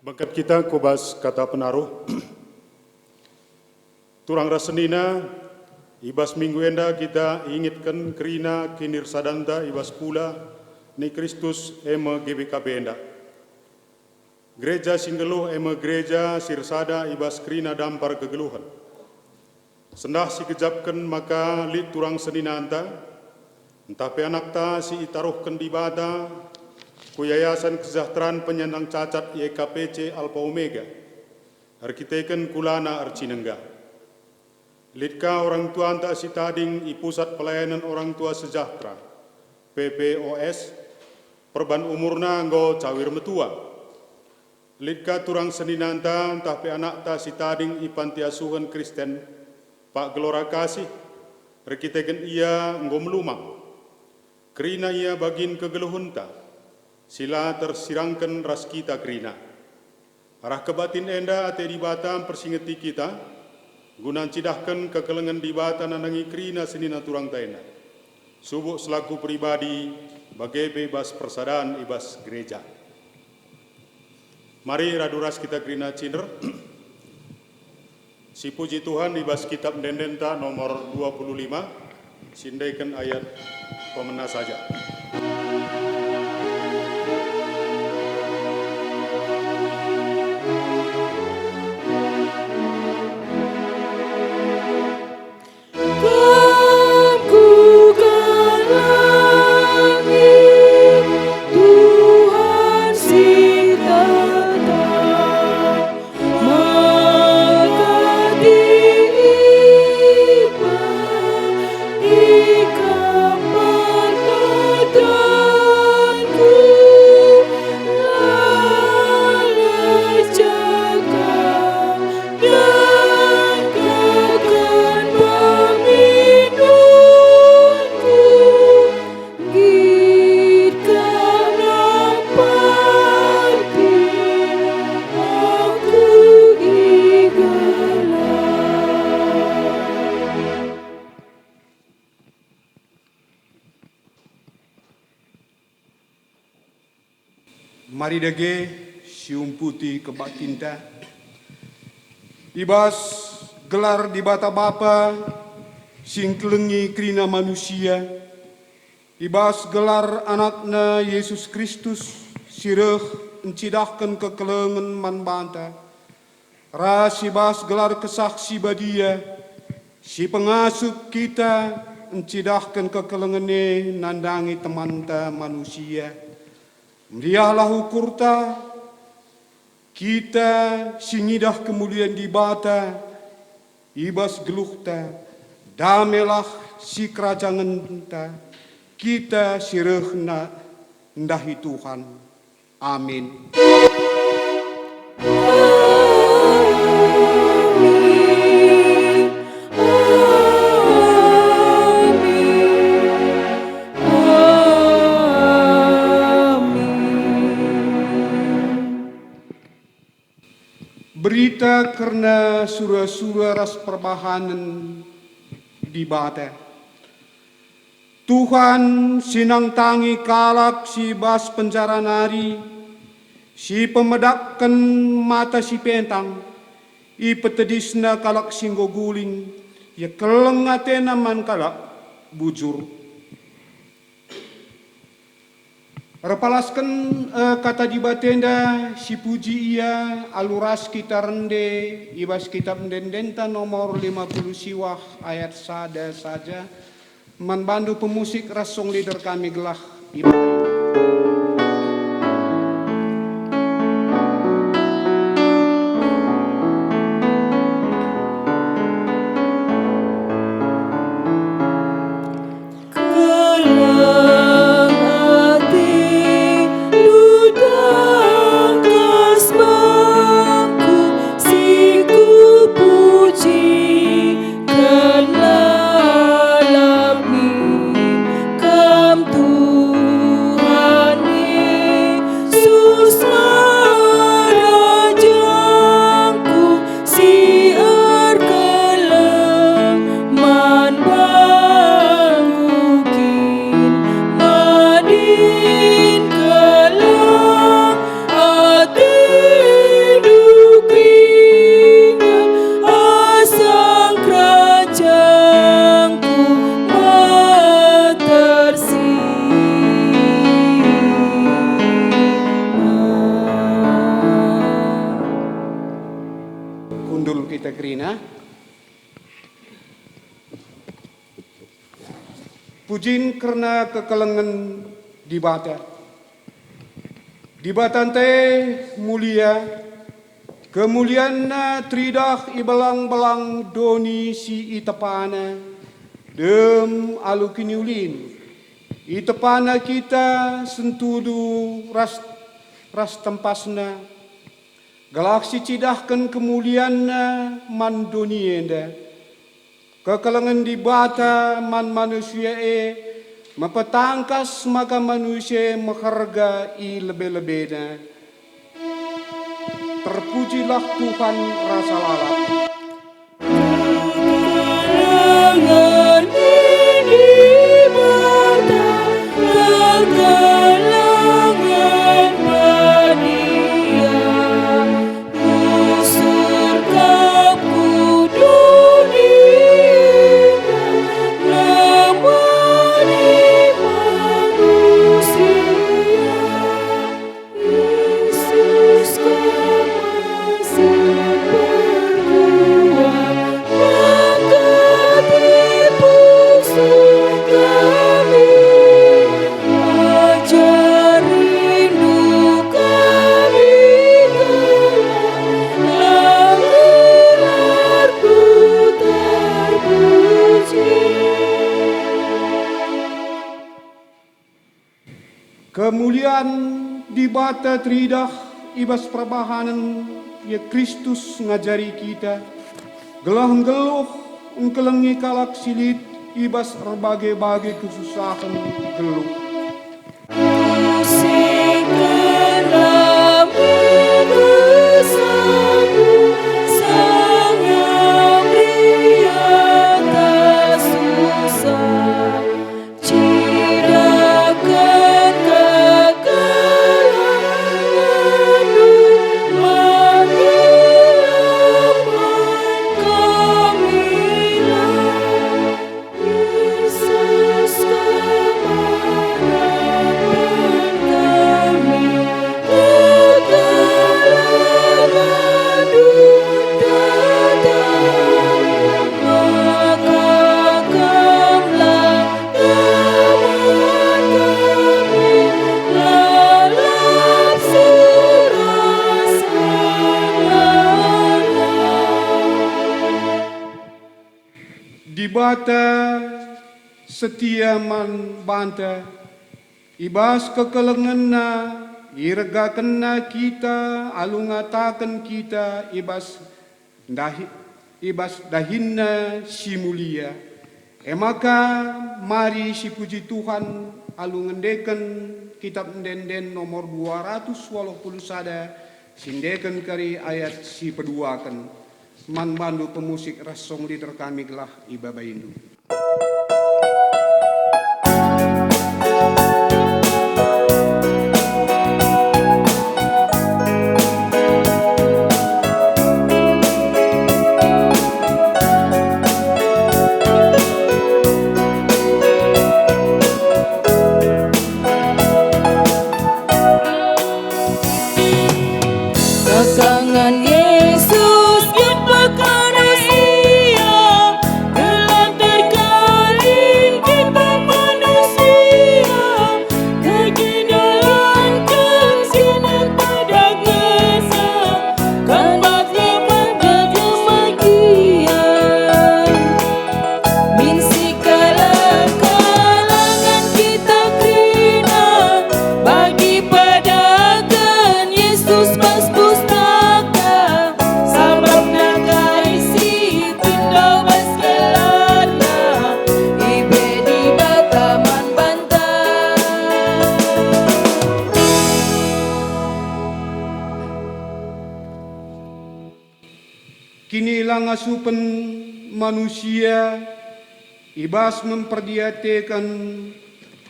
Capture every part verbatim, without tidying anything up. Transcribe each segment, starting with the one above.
Bengket kita ku bas kata penaruh. Turang ras senina, i bas minggu enda kita ingetken kerina kinirsadanta i bas pula ni Kristus, e me G B K B enda. Gereja si nggeluh e me gereja si ersada i bas kerina dampar kegeluhen. Sendah sigejapken maka lit turang seninanta, ntah pe anakta si itaruhken Dibata ku Yayasan Kesejahteraan Penyandang Cacat Y K P C Alpha Omega, erkiteken kulana ercinengga. Lit ka orang tuanta si tading i Pusat Pelayanan Orang Tua Sejahtera, P P O S, perban umurna enggo cawir metua. Lit ka turang seninanta ntah pe anakta si tading i panti asuhen Kristen, Pak Gelora Kasih, erkiteken ia enggo melumang. Kerina ia bagin kegeluhenta, si la tersirangken ras kita kerina. Arah kebaktin enda ate Dibata mpersingeti kita, guna ncidahken kekelengen Dibata nandangi kerina senina turangta enda, subuk selaku peribadi, bage pe bas persadan i bas gereja. Mari radu ras kita kerina cinder. Sipuji Tuhan i bas Kitab Ende-endenta nomor dua puluh lima, siendeken ayat pemena saja. Kam kugelangi, Tuhan si tetap, maka diimpah Ikam pertotonku, lalai cakap, nyangkaken peminunku, nggit Kam nampati aku i gelar. Mari dage siumputi kebaktinta. I bas gelar Dibata Bapa si ngkelengi kerina manusia, i bas gelar AnakNa Jesus Kristus si reh ncidahken kekelengen man banta, ras i bas gelar Kesah Si Badia, si pengasup kita ncidahken kekelengen e nandangi temanta manusia. Meriahlah ukurta, kita si ngidah kemulian Dibata i bas geluhta, damelah sikerajangenNa, kita si reh na-, ndahi Tuhan. Amin. Amin. Amin. Amin. Berita kerna sura-sura ras perbahanen Dibata. Tuhan si nangtangi kalak si bas penjara nari, si pemedakken mata si pentang, ipetedisNa kalak si enggo guling, ia keleng ateNa man kalak bujur. Erpalasken, eh, kata Dibata enda, sipuji Ia, alu ras kita rende i bas Kitab Ende-endenta nomor lima puluh siwah ayat sada saja. Man bandu pemusik ras song leader kami gelah ibahan. Keleng ate, lu tangkas bangku si kupuji, ken lalap min Kam Tuhan Pujin kerna kekelengen Dibata. Dibata ndai mulia, kemulianNa teridah i belang-belang doni si itepaNa, dem alu kiniulin. ItepaNa kita sentudu ras, ras tempasNa, gelah sicidahken kemulianNa man doni enda. Kekelengen Dibata man manusia e mepetangkas maka manusia e meherga i lebe-lebena. Terpujilah Tuhan rasa lalap. Kekelengen Dibata, kekelengen badia. Busur kap ku doni enda, nemani manusia. Yesus, Kam masih perkuah, maka tipu kami. Ajar rindu kami gelah gelarNdu terpuji. Kemulian Dibata teridah i bas perbahanen ia Kristus ngajari kita, gelah nggeluh engkelengi kalak si lit i bas erbage-bage kesusahen geluh. Kusiken kami gesandu sanga meriah susah. Cidahken kekelengenNdu, menggelamkan kamilah. Yesus, Kam arahken kami, kekelengenNdu datang, maka Kamlah Dibata setia man banta, i bas kekelengenNa iregakenNa kita alu ngataken kita i bas ndahi-, i bas dahinNa si mulia. E maka, mari sipuji Tuhan alu ngendeken Kitap Ende-enden nomor dua ratus waluh puluh sada, si endeken kari ayat si peduaken. Man bandu pemusik ras song leader kami gelah ibabaindu. Kekelengen Yesus nyempakken Ia, gelah terkalin kita manusia, kegedolan kesinan pada gersang, kan bage pada kemagian. Min sikala-kalangan kita kerina, bagi padaken Yesus bas pustaka, sabapna kai si pindo bas gelarna, ibe Dibata man banta. Kinilangasupen manusia i bas memperdiateken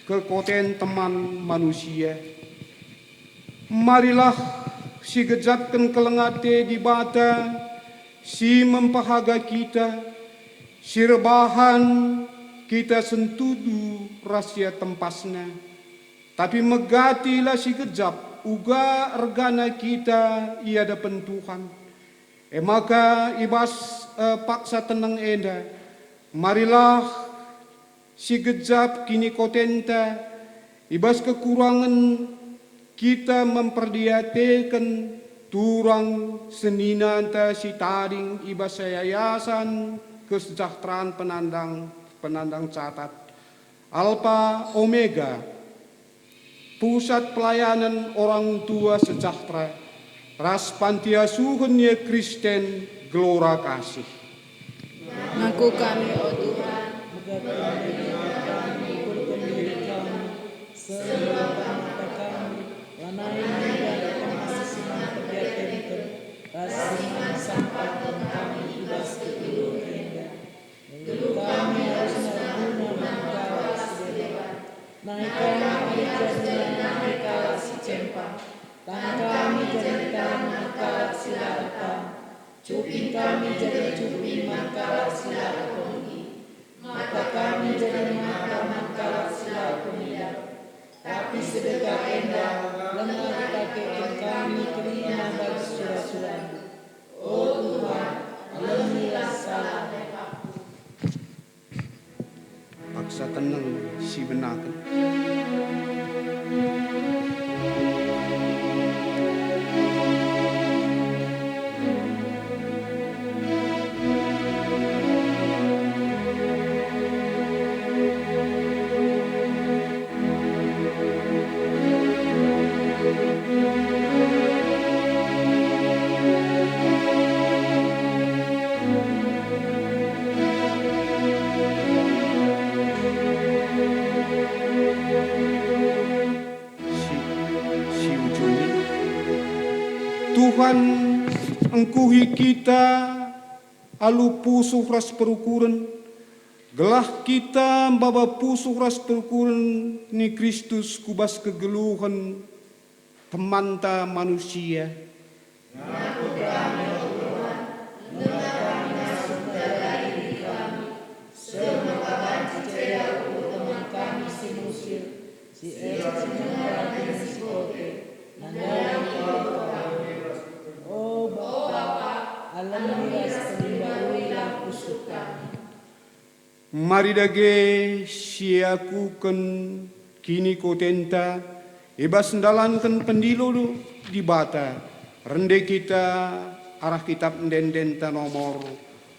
kekoten teman manusia. Marilah sigejapken keleng ate Dibata si mempahaga kita, si erbahan kita sentudu ras ia tempasna. Tapi megati la sigejap, uga ergana kita i adepen Tuhan. E maka i bas, eh, paksa teneng enda, marilah Si gejap kinikotenta, i bas kekurangen kita memperdiateken turang seninanta si tading i bas Yayasan Kesejahteraan Penandang, Penandang Catat, Alpa Omega, Pusat Pelayanan Orang Tua Sejahtera, ras Panti Asuhen Kristen Gelora Kasih. Ngaku kami, o Tuhan, megaken diri kami, ukurken diri kami, seh mata kami, lanai ngidah kami si man perdiatenken, ras si man sampahken kami i bas kegeluhen enda. Geluh kami erusna guna man kalak si deban. Nahe kami jadi nahe kalak si cempang. Tan kami jadi tan man kalak si la ertan. Cuping kami jadi cuping man kalak si la erpengdi. Mata kami jadi mata man kalak si la erpengidah. Tapi sedekah enda langa ipakeken kami kerina bagi sura-surandu. O Tuhan, alemilah salah aku. Paksa teneng si benaken. Si, si ujungna, Tuhan engkuhi kita alu pusuh ras perukuren, gelah kita maba pusuh ras perukuren ni Kristus ku bas kegeluhen temanta manusia. Ngaku kami, o Tuhan, denga kami ngasup ndai diri kami, seh maka banci ceda ukur teman kami si musir, si e cemena ras si kote, nandangi kami. O Bapa, alemi ras pelimbaruilah pusuh kami. Mari dage siakuken kinikotenta i bas ndalanken pendilo Dibata, rende kita arah Kitap Ende-endenta nomor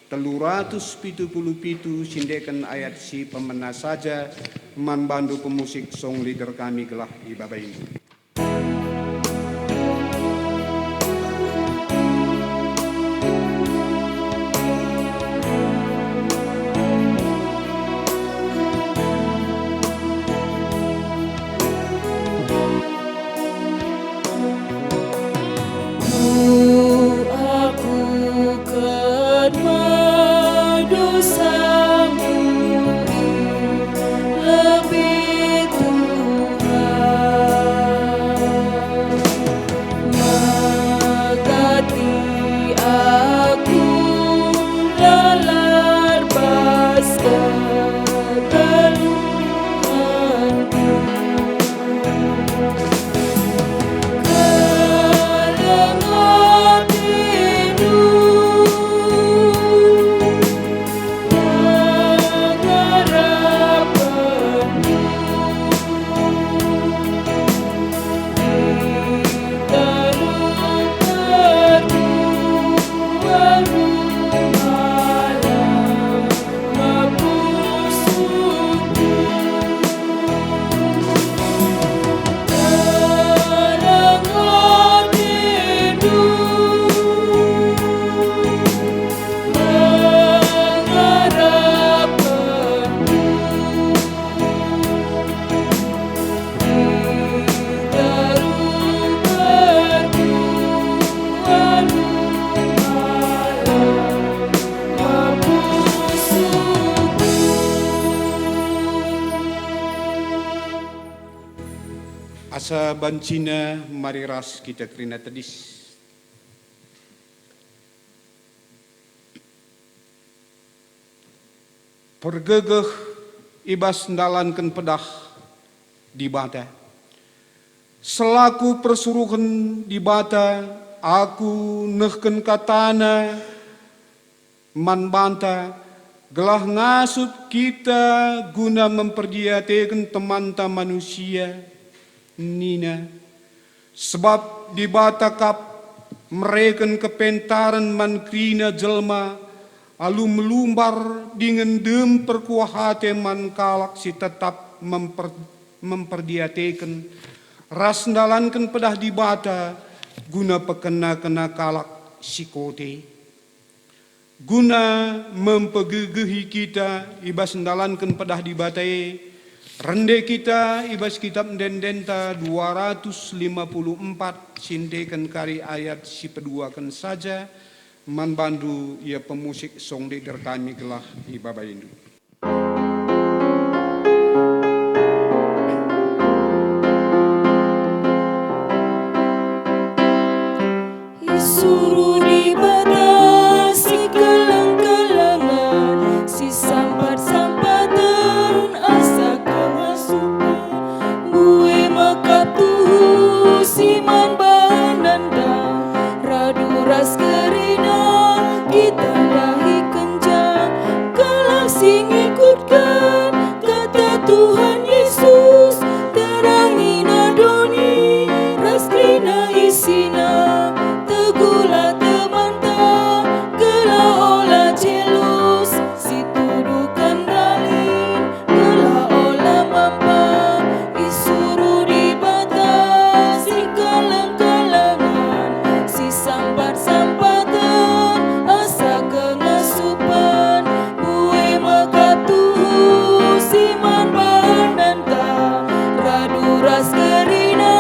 telu ratus pitu puluh pitu, siendeken ayat si pemena saja man bandu pemusik song leader kami gelah ibabaindu. Aku kan me dosamu lebih Tuhan. Megati aku lalap bas kegeluhenku. Asa bancina mari ras kita kerina tedis. Pergegeh i bas ndalanken pedah Dibata. Selaku persuruhen Dibata, aku nehken kataNa man banta, gelah ngasup kita guna memperdiateken temanta manusia, nina, "Sebab Dibata kap mereken kepentaren man kerina jelma, alu melumbar dingen dem perkuah ate man kalak si tetap memper-, memperdiateken ras ndalanken pedah Dibata guna pekena-kena kalak si kote." Guna mempegegehi kita i bas ndalanken pedah Dibata e, rende kita i bas Kitap Ende-endenta dua ratus lima puluh empat, si ndeken kari ayat si peduaken saja. Man bandu ia pemusik song leader kami gelah ibabaindu. Isuruh Dibata si keleng-kelengen, si sampat-sampaten asa kengasupen, mbue mekap tuhu si man bahan nandang, radu ras kerina kita ndahikenca, kalak si ngikutken kata Tuhan Yesus, terangina doni ras kerina isina. Teguhlah temanta, gelah ola jelus, si tuduhken dalil, gelah ola mampa. Isuruh Dibata si keleng-kelengen, si sampat-sampaten asa kengasupen, mbue mekap tuhu si man bahan nandang, radu ras kerina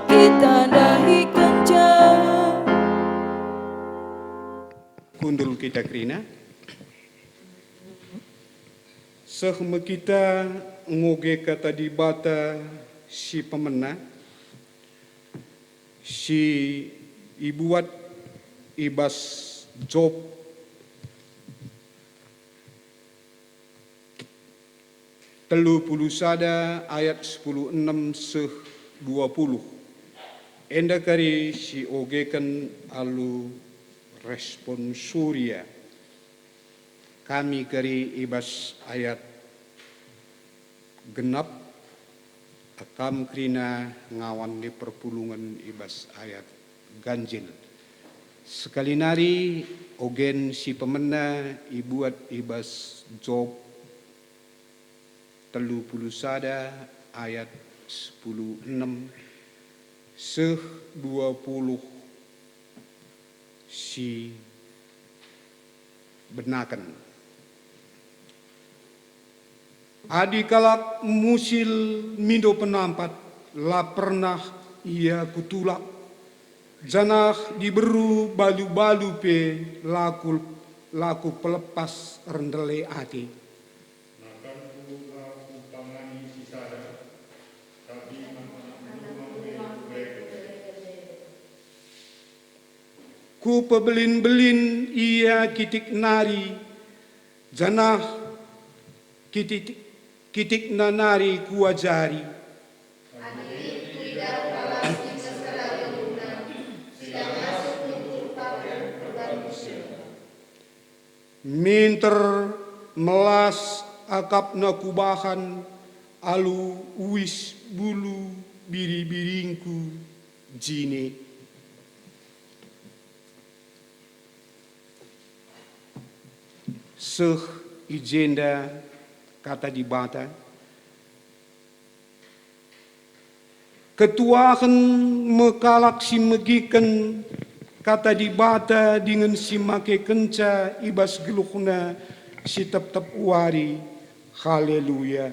kita ndahikenca. Kundul kita kerina. Seh me kita ngoge kata Dibata si pemena, si ibuat i bas Job telu puluh sada ayat sepuluh enem seh dua puluh. Enda kari si ogeken alu responsoria. Kami kari i bas ayat genap, kam kerina ngawan ni perpulungen i bas ayat ganjil. Sekali nari, ogen si pemena ibuat i bas Job telu puluh sada ayat sepuluh enem seh dua puluh si benaken. Adi kalak musil mindo penampat, la pernah ia kutulak, janah diberu balu-balu pe la ku-, la kupelepas erndele ate. Makanku la kupangani si sada, tapi makan rumah pe kubereken. Kupebelin-belin ia kitik nari, janah kitik, kitikna nari kuajari. Adi lit kuidah kalak si mesera ibuhna, si la ngasup nukur paken perbalusen. Minter melas akapna kubahan alu uis bulu biri-biringku jine. Seh i jenda kata Dibata. Ketuahen me kalak si megiken kata Dibata dingen si makekenca i bas geluhna si tep-tep wari. Haleluya!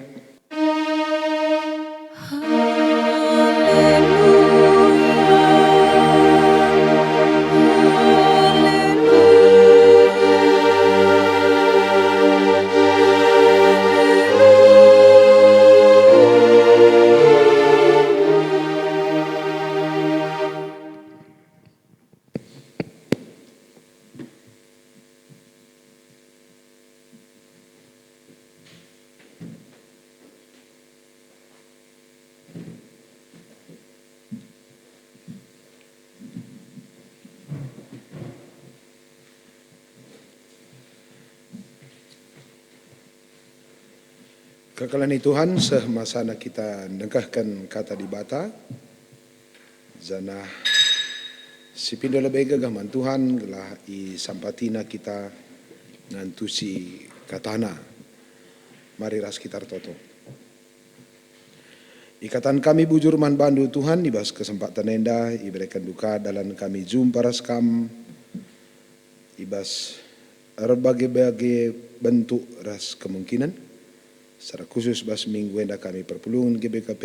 Kekelengen Tuhan, seh masana kita ndengkehken Kata Dibata, janah sipindo lebe gegeh man Tuhan gelah isampatina kita ngantusi KataNa. Mari ras kita ertoto. Ikataken kami bujur man baNdu, Tuhan, i bas kesempaten enda iberekenNdu ka dalan kami jumpa ras Kam i bas erbage-bage bentuk ras kemungkinen. Secara khusus bas minggu enda kami perpulungen G B K P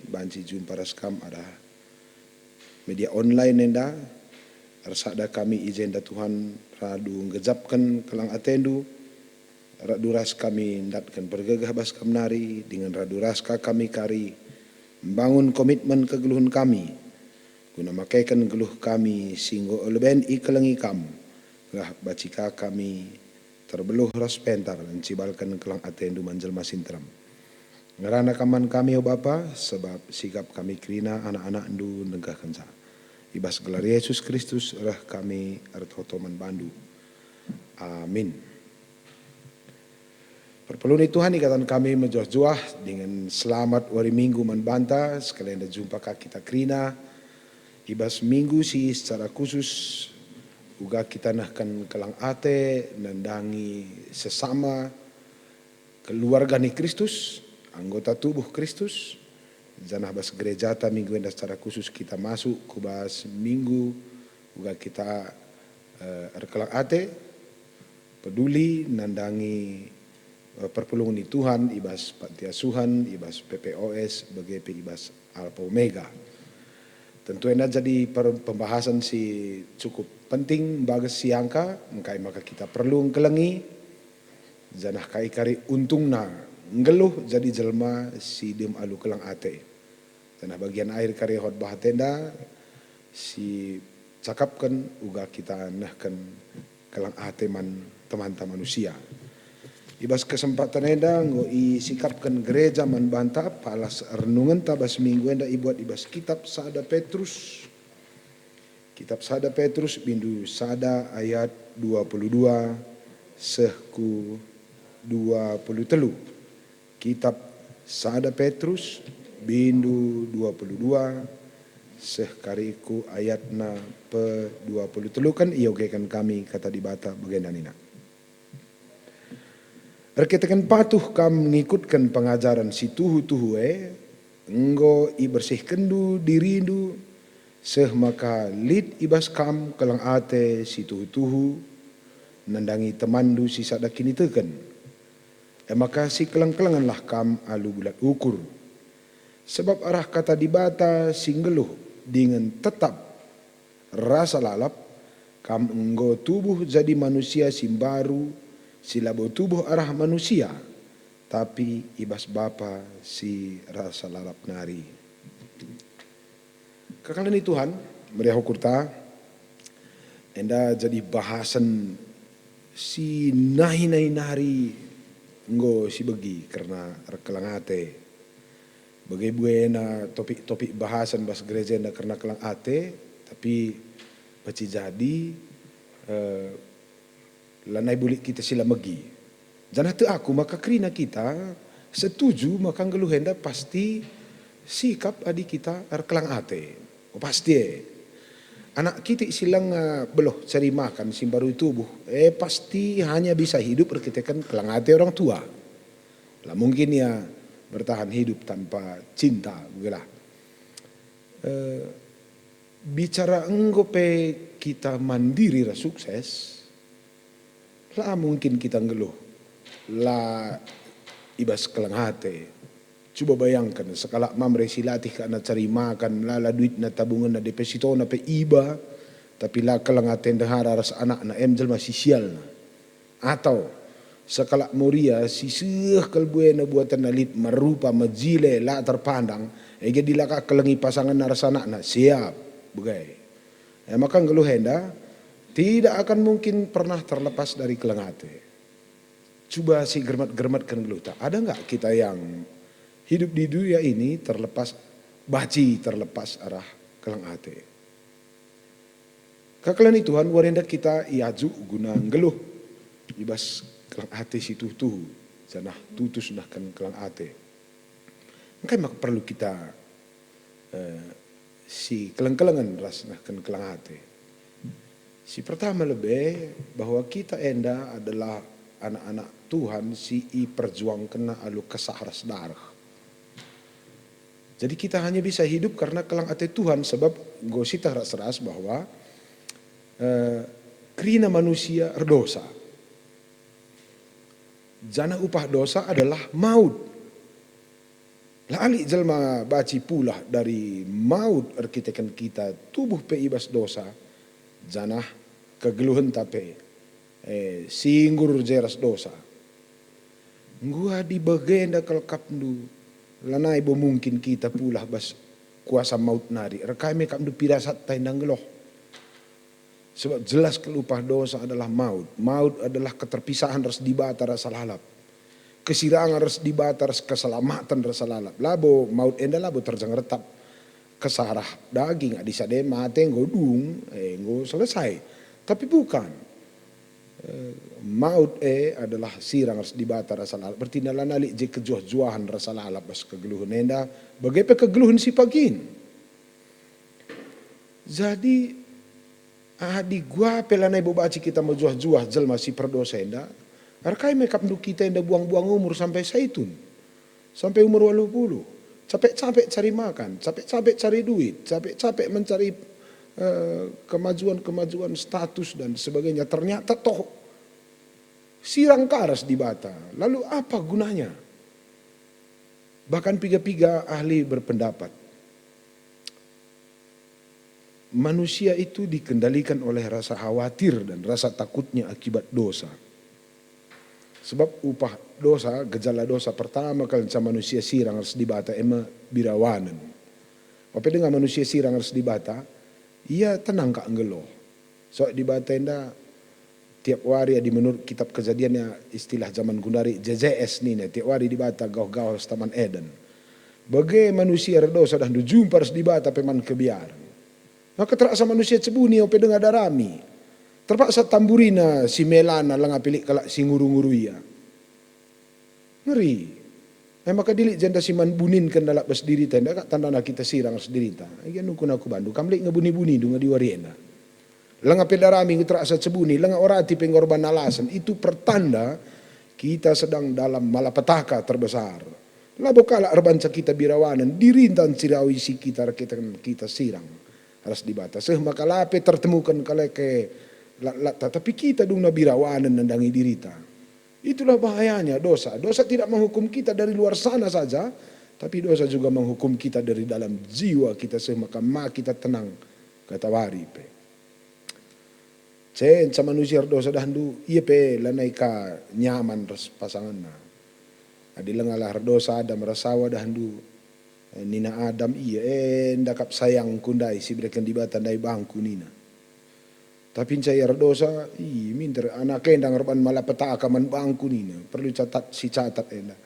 banci jumpa ras Kam arah media online enda. Ersada kami i jenda, Tuhan, radu nggejapken kelang ateNdu, radu ras kami ndatken pergegeh bas Kam nari, dingen radu ras ka kami kari mbangun komitmen kegeluhen kami, guna makeken geluh kami si enggo leben ikelengi Kam, gelah banci ka kami terbeluh ras pentar ncibalken kelang ateNdu man jelma si nterem. Ngerana Kam man kami, o Bapa, sebab sikap kami kerina anak-anakNdu ndengkehkenca. I bas gelar Yesus Kristus reh kami ertoto man baNdu. Amin. Perpulungen Tuhan, ikataken kami mejuah-juah dingen selamat wari Minggu man banta, sekali enda jumpa ka kita kerina i bas minggu si secara khusus uga kita nehken kelang ate nandangi sesama keluarga ni Kristus, anggota tubuh Kristus, janah bas gerejata minggu enda secara khusus kita masuk ku bas minggu uga kita, eh, erkelang ate, peduli nandangi, eh, perpulungen ni Tuhan i bas panti asuhan, i bas P P O S, bage pe i bas Alpha Omega. Tentu enda jadi per-, pembahasan si cukup penting, mbages siangka, engkai maka kita perlu ngkelengi, janah kai kari untungna nggeluh jadi jelma si dem alu kelang ate. Janah bagian akhir kari khotbah enda si cakapken uga kita nehken kelang ate man temanta manusia. I bas kesempaten enda enggo isikapken gereja man banta palas renungenta bas minggu enda ibuat i bas kitab sada Petrus. Kitab sada Petrus bindu sada ayat dua puluh dua seh ku dua puluh telu. Kitab sada Petrus bindu dua puluh dua seh kari ku ayatna pe dua puluh telu kan iogeken kami Kata Dibata bagenda nina. Erkiteken patuh kam ngikutken pengajaren si tuhu-tuhu e, enggo ibersihkenndu dirindu, seh maka lit i bas kam keleng ate si tuhu-tuhu nandangi temanndu si sada kiniteken. E maka sikeleng-kelengenlah kam alu bulat ukur. Sabap arah Kata Dibata si nggeluh dingen tetap rasa lalap, kam enggo tubuh jadi manusia si mbaru, si labo tubuh arah manusia, tapi i bas Bapa si rasa lalap nari. Kekelengen Tuhan, meriah ukurta, enda jadi bahasen si nahi-nahi nari enggo sibegi kerna erkeleng ate. Bage buena topik-topik bahasen bas gereja enda kerna keleng ate, tapi banci jadi, eh, lanai bulik kita si la megi. Janah tek aku maka kerina kita setuju maka nggeluh enda pasti sikap adi kita erkeleng ate. Oh, pasti e. Anak kitik si langa beluh cari makan si mbaru tubuh, eh, pasti hanya bisa hidup erkiteken keleng ate orang tua. La mungkin ia bertahan hidup tanpa cinta, begilah. Eh, bicara enggo pe kita mandiri ras sukses, la mungkin kita nggeluh la i bas keleng ate. Cuba bayangken, sekalak Mamre si latih kakna cari makan, melala duitna, tabungenna, depositona pe iba, tapi la keleng ate ndehara ras anakna, em jelma si sialna. Atau sekalak Moria si seh kal buena buatenna lit merupa mejile la terpandang, e jadi la ka kelengi pasangenna ras anakna, siap, begai. E maka nggeluh enda tidak akan mungkin pernah terlepas dari keleng ate. Cuba si germat-germatken geluhta. Ada nggak kita yang hidup di dunia ini terlepas, banci terlepas arah keleng ate? Kekelengen Tuhan, wari enda kita iajuk guna nggeluh i bas keleng ate si tuhu-tuhu. janah tutus nehken keleng ate. Engkai maka perlu kita, eh, sikeleng-kelengen ras nehken keleng ate? Si pertama lebe, bahwa kita enda adalah anak-anak Tuhan si iperjuangkenNa alu kesah ras dareh. Jadi kita hanya bisa hidup karena keleng ate Tuhan, sebab enggo sieteh ras-ras bahwa, eh, kerina manusia erdosa. Janah upah dosa adalah maut. La lit jelma banci pulah dari maut erkiteken kita tubuh pe i bas dosa, janah kegeluhenta pe, eh, singgur je ras dosa. Enggo adi bagenda kal akapndu, lanai bo mungkin kita pulah bas kuasa maut nari. Erkai me akapndu pirasatta enda nggeluh. Sebab jelas kal upah dosa adalah maut. Maut adalah keterpisahan ras Dibata rasa lalap. Kesirangan ras Dibata ras keselamaten rasa lalap. Labo maut enda labo terjeng retap kesah ras daging, adi sada e mate enggo dung, eh, enggo selesai. Tapi bukan. Eh, maut e adalah sirang ras Dibata rasa lalap. Berarti lanai lit je kejuah-juahen rasa lalap bas kegeluhen enda, bage pe kegeluhen si pagin. Jadi, adi guah pe lanai bo banci kita mejuah-juah jelma si perdosa enda, erkai me akapndu kita enda buang-buang umur sampai saitun, sampai umur waluh puluh, capek-capek cari makan, capek-capek cari duit, capek-capek mencari, eh, kemajuan-kemajuan status dan sebagainya, ternyata toh sirang ka ras Dibata. Lalu apa gunanya? Bahkan piga-piga ahli berpendapat, manusia itu dikendalikan oleh rasa khawatir dan rasa takutnya akibat dosa. Sebab upah dosa, gejala dosa pertama kal ngenca manusia sirang ras Dibata e me birawanen. Ope denga manusia sirang ras Dibata, ia tenang ka nggeluh. Sebab Dibata enda tiap wari, adi menurut kitab Kejadian, ya, istilah zaman gundari J J S nina, tiap wari Dibata gauh-gauh ras Taman Eden. Bage manusia erdosa dahndu jumpa ras Dibata pe man kebiaren. Maka terpaksa manusia cebuni ope denga darami. Terpaksa tamburina si melana, langa pe lit kalak si nguru-nguru ia. Ngeri. E maka adi lit jenda si man buninken lalap bas dirita enda kap tandana kita sirang ras dirinta. Ia nungkun aku bandu, kam lit nge buni-bunindu nge di wari enda. Langa pe darami enggo terpaksa cebuni, langa orati pe enggo erban alasen. Itu pertanda kita sedang dalam malapetaka terbesar. Labo kalak erbanca kita birawanen, dirinta ncirawi si kita erkiteken kita sirang ras Dibata. Seh maka la pe tertemuken kalak e lat-latta, tapi kita dungna birawanen nandangi dirita. Itulah bahayanya dosa. Dosa tidak menghukum kita dari luar sana saja, tapi dosa juga menghukum kita dari dalam jiwa kita, seh maka ma kita tenang katawari pe. Cenca manusia erdosa dahndu, ia pe lanai ka nyaman ras pasangenna. Adi lengalah erdosa Adam ras Hawa dahndu, nina Adam, "Ia enda kap sayangku ndai si ibereken Dibata ndai bangku," nina. Tapi nca ia erdosa, "Ih, minter anak enda ngerban malapetaka man bangku," nina. Perlu catat, sicatat enda,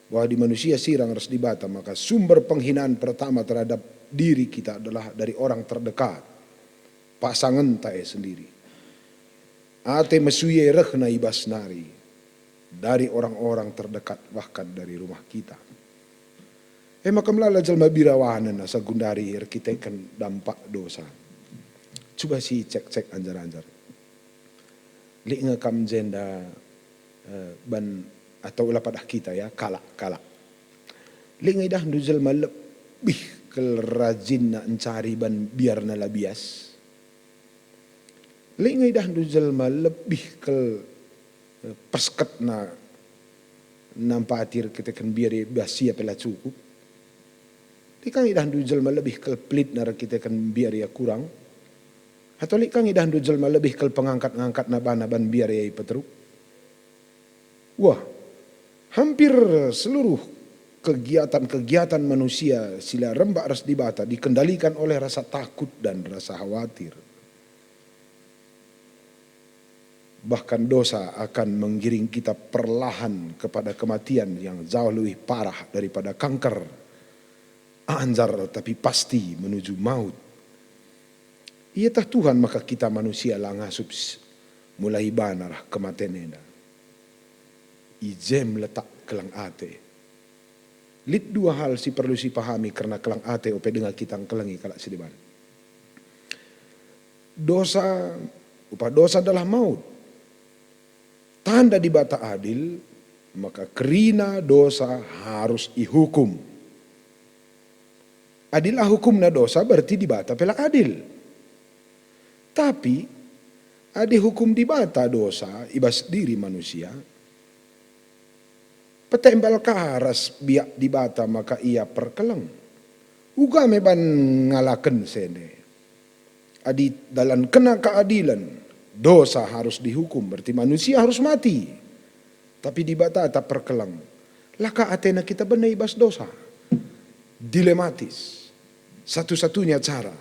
bahwa adi manusia sirang ras Dibata, maka sumber penghinaan pertama terhadap diri kita adalah dari orang terdekat, pasangenta e sendiri. Ate mesui e rehna i bas nari, dari orang-orang terdekat, bahkan dari rumah kita. E maka melala jelma birawanen asa gundari erkiteken dampak dosa. Cuba sicek-cek anjar-anjar. Lit nge kam jenda, eh, ban, atau la padah kita ya, kalak-kalak. Lit nge idahndu jelma lebih kal rajinna ncari ban biarna la bias? Lit nge idahndu jelma lebih kal, eh, pesketna nampati erkiteken biar i bas ia pe la cukup? Lit ka nge idahndu jelma lebih kal pelitna erkiteken biar ia kurang? Atau lit ka nge idahndu jelma lebih kal pengangkat-ngangkatna bana ban biar ia ipeteruk? Wah, hampir seluruh kegiatan-kegiatan manusia si la rembak ras Dibata dikendalikan oleh rasa takut dan rasa khawatir. Bahkan dosa akan menggiring kita perlahan kepada kematian yang jauh lebih parah daripada kanker. Anjar tapi pasti menuju maut. Ieteh Tuhan maka kita manusia la ngasup s-, mulai bana reh kematen enda. I jem letak keleng ate. Lit dua hal si perlu sipahami kerna keleng ate ope denga kita ngkelengi kalak si deban. Dosa, upah dosa adalah maut. Tanda Dibata adil, maka kerina dosa harus ihukum. Adilah hukumna dosa, berarti Dibata pe la adil. Tapi, adi hukum Dibata dosa i bas diri manusia, petembal ka ras biak Dibata maka ia perkeleng. Uga me ban ngalaken sende. Adi dalankenna keadilen, dosa harus dihukum, berarti manusia harus mati. Tapi Dibata tetap perkeleng. La ka atena kita bene i bas dosa. Dilematis. Satu-satunya cara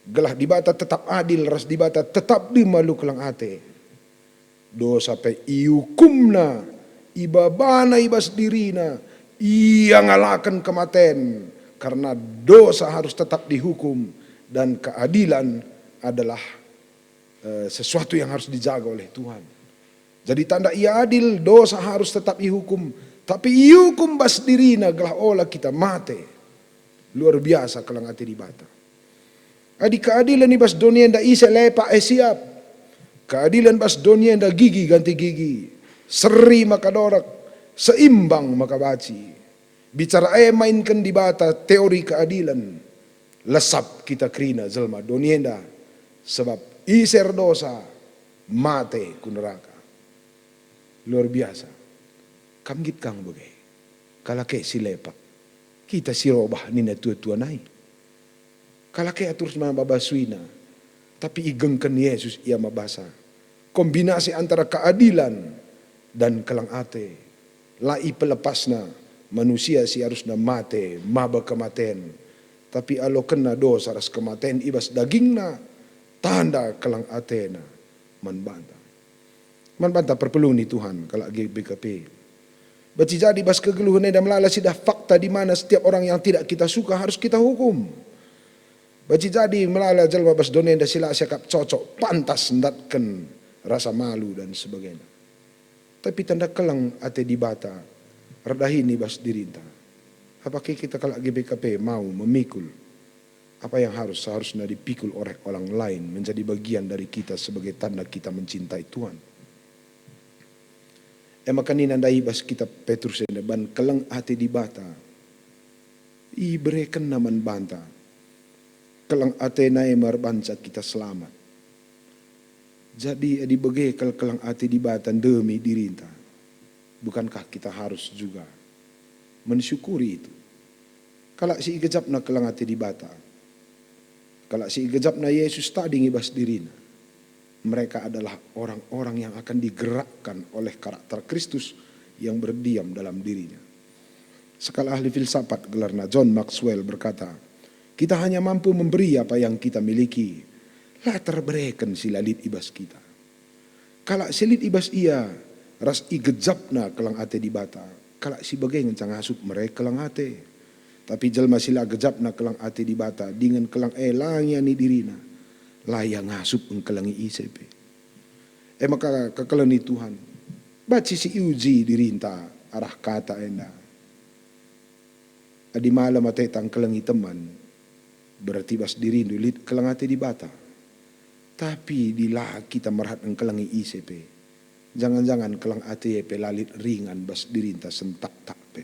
gelah Dibata tetap adil ras Dibata tetap dem alu keleng ate. Dosa pe iukumna, ibabana i bas dirina, ia ngalaken kematen, karena dosa harus tetap dihukum, dan keadilan adalah, eh, sesuatu yang harus dijaga oleh Tuhan. Jadi tanda ia adil, dosa harus tetap ihukum, tapi iukum bas dirina gelah ola kita mate. Luar biasa keleng ate Dibata. Adi keadilen i bas doni enda ise lepak, eh, siap. Keadilen bas doni enda gigi ganti gigi, seri maka dorek, seimbang maka banci. Bicara e mainken Dibata teori keadilen, lesap kita kerina jelma doni enda, sebab ise erdosa mate ku neraka. Luar biasa. Kam nggit kang bage. Kalak e si lepak. Kita si robah nina tua-tua nai. Kalak e atur maba basuina, tapi igengken Yesus ia mabasa. Kombinasi antara keadilan dan keleng ate. La ipelepasna manusia si arusna mate maba kematen, tapi alokenna dosa ras kematen i bas dagingna, tanda keleng atena man banta. Man banta perpulungen Tuhan, kalak G B K P. Banci jadi bas kegeluhen enda melala sidah fakta di mana setiap orang yang tidak kita suka harus kita hukum. Banci jadi melala jelma bas doni enda si la siakap cocok, pantas ndatken rasa malu dan sebagainya. Tapi tanda keleng ate Dibata erdahin i bas dirinta. Apakah kita kalak G B K P mau memikul apa yang harus, seharusnya dipikul oleh orang lain menjadi bagian dari kita sebagai tanda kita mencintai Tuhan? E maka nina ndai bas kitab Petrus enda, ban keleng ate Dibata iberekenNa man banta. Keleng ateNa e me erbanca kita selamat. Jadi, adi bage kal keleng ate Dibata ndemi dirinta, bukankah kita harus juga mensyukuri itu? Kalak si igejapna keleng ate Dibata, kalak si igejapna Yesus tading i bas dirina, mereka adalah orang-orang yang akan digerakkan oleh karakter Kristus yang berdiam dalam dirinya. Sekalak ahli filsafat gelarna John Maxwell berkata, "Kita hanya mampu memberi apa yang kita miliki, la terbereken si la lit i bas kita." Kalak si lit i bas ia ras igejapna keleng ate Dibata, kalak si bage ngenca ngasup mere keleng ate. Tapi jelma si la gejapna keleng ate Dibata dingen keleng e la ngiani dirina, la ia ngasup engkelengi ise pe. E maka kekelengen Tuhan, banci si iuji dirinta arah kata enda. Adi malem ateta engkelengi teman, berarti bas dirindu lit keleng ate Dibata. Tapi adi la kita merhat engkelengi ise pe, jangan-jangan keleng ate e pe la lit ringan bas dirinta sentaktak pe.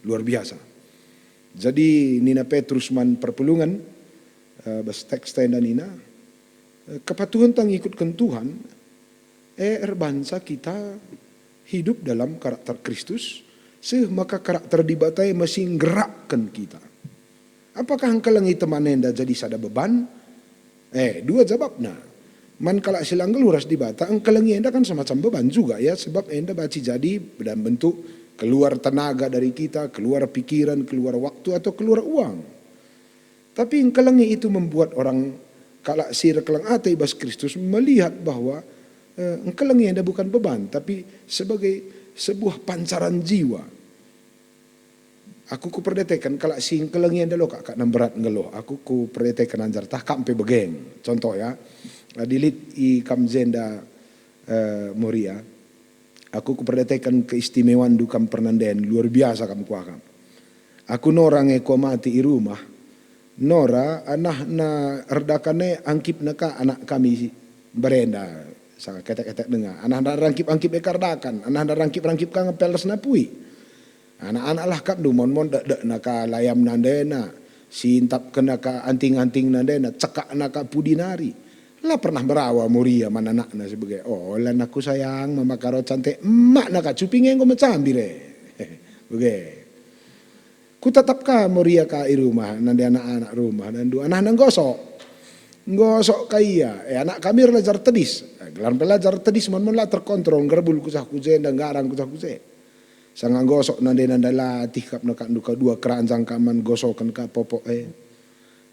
Luar biasa. Jadi nina Petrus man perpulungen, eh, bas teks enda nina, eh, kepatuhenta ngikutken Tuhan, eh, erbanca kita hidup dalam karakter Kristus, seh maka karakter Dibata e me si nggerakken kita. Apakah engkelengi teman enda jadi sada beban? Eh, dua jabapna. Man kalak si la nggeluh ras Dibata, engkelengi enda kan semacam beban juga, ya, sebab enda banci jadi dalam bentuk keluar tenaga dari kita, keluar pikiran, keluar waktu, atau keluar uang. Tapi engkelengi itu membuat orang kalak si erkeleng ate i bas Kristus melihat bahwa, eh, engkelengi enda bukan beban, tapi sebagai sebuah pancaran jiwa. Aku kuperdeteken kalak si engkelengi enda lo kak, kak namberat nggeluh. Aku kuperdeteken anjar tah kam pe bage. Contoh ya, adi lit i kam jenda, eh, Moria, Aku kuperdiateken keistimewandu kam pernanden, luar biasa kam kuakap. Aku Nora nge kuamati i rumah. Nora, anahna erdakanna angkipna ka anak kami mbarenda, sanga ketek-ketek denga. Anahna rangkip-angkip e ka erdakan, anahna rangkip-rangkip ka ngepel ras napui. Anak-anak lah kapndu, mon-mon dekdekna ka layam nandena, sintapkenna ka anting-anting nandena, cekakna ka pudi nari. La pernah mberawa Moria man anakna si bage. Ola anakku sayang, mama karo cantik, emakna ka cupi nge enggo mecambir e. Bage. Kutatap ka Moria ka i rumah, nande anak-anak rumah, dan dua anakna nggosok. Nggosok ka ia, eh, anak kami erlajar tedis. Eh, gelar pelajar tedis mon-mon la terkontrol, ngerbul ku jah ku je, nda nggarang ku jah ku je. Sanga nggosok nande-nande latih kap neka nduka dua keranjang ka man gosoken ka popok e.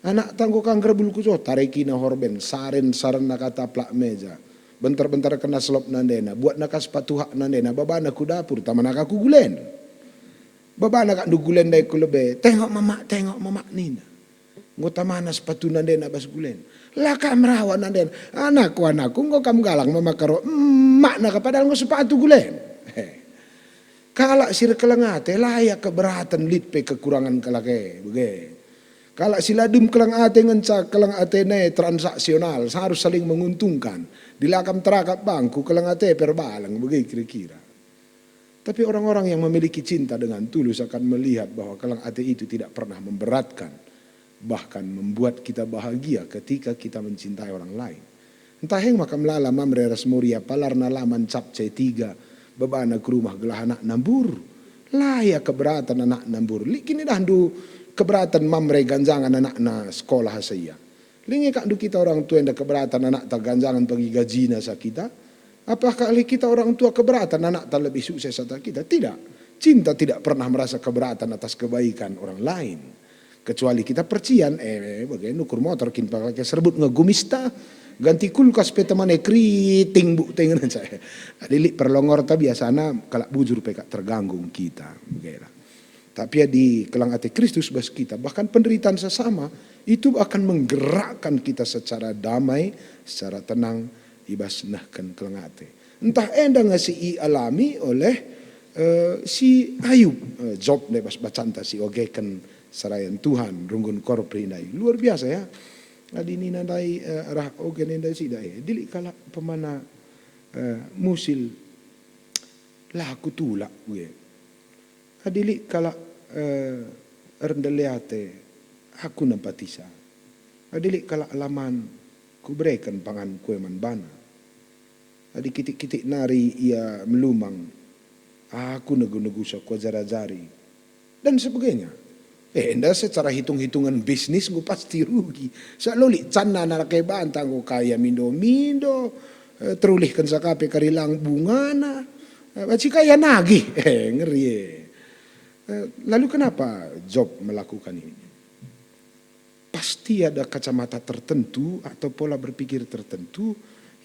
Anakta enggo ka ngerbul ku jah, tarekina horben, saren-sarenna ka taplak meja. Bentar-bentar kena selop nandena, buatna ka sepatu hak nandena, babana ku dapur, tamana ka ku gulen. Babana kak ndu gulen ndai ku lebe, "Tengok mama, tengok mama," nina. Enggo tamana sepatu nandena bas gulen. La ka merawa nandena, "Anakku, anakku, enggo kam galang mama karo emakna ka padahal enggo sepatu gulen." He. Kalak si erkeleng ate, la ia keberatan lit pe kekurangan kalak e, bage. Kalak si la dem keleng ate ngenca keleng atena e transaksional, harus saling menguntungkan. Dilakam terakap bangku, keleng ate perbaleng, bage kira-kira. Tapi orang-orang yang memiliki cinta dengan tulus akan melihat bahwa keleng ate itu tidak pernah memberatkan, bahkan membuat kita bahagia ketika kita mencintai orang lain. Ntah eng maka melala Mamre ras Moria palarna la man cap C tiga, babana ku rumah gelah anakna mbur. La ia keberatan anakna mbur. Lit kin idahndu keberatan Mamre ganjangen anakna sekolah asa ia? Lit nge kak ndu kita orang tua enda keberatan anakta ganjangen bagi gajina sa kita? Apakah lit kita orang tua keberatan anakta lebih sukses ata kita? Tidak. Cinta tidak pernah merasa keberatan atas kebaikan orang lain. Kecuali kita percian, eh, bage nukur motor kin pakai serbut nge gumista, ganti kulkas pe temane keriting buk tengen saya. Adi lit perlongorta biasana kalak bujur pe kak terganggu kita. Bage lah. Tapi adi keleng ate Kristus bas kita, bahkan penderitaan sesama itu akan menggerakkan kita secara damai, secara tenang, i bas nehken keleng ate. Ntah enda nge si ialami oleh, eh, si Ayub, eh, Job ndai bas bacanta si ogeken serayan Tuhan, runggun korpri ndai. Luar biasa ya. Adi nina ndai, eh, arah ogen enda sida, eh, adi lit kalak pemana, eh, musil, la kutulak gue. Adi lit kalak, eh, erndele ate, aku nempatisa. Adi lit kalak la man, kubereken pangan kue man bana. Adi kitik-kitik nari ia melumang, aku negu-negusa kuajar-ajari, dan sebagainya. Eh, enda secara hitung-hitungan bisnis enggo pasti rugi. Sa lit canna nalak e banta enggo kaya mindo-mindo, eh, terulihken sakape kari lang bungana, eh, banci kaya nagih. Eh, ngeri e. Eh, lalu kenapa Job melakukan ini? Pasti ada kacamata tertentu atau pola berpikir tertentu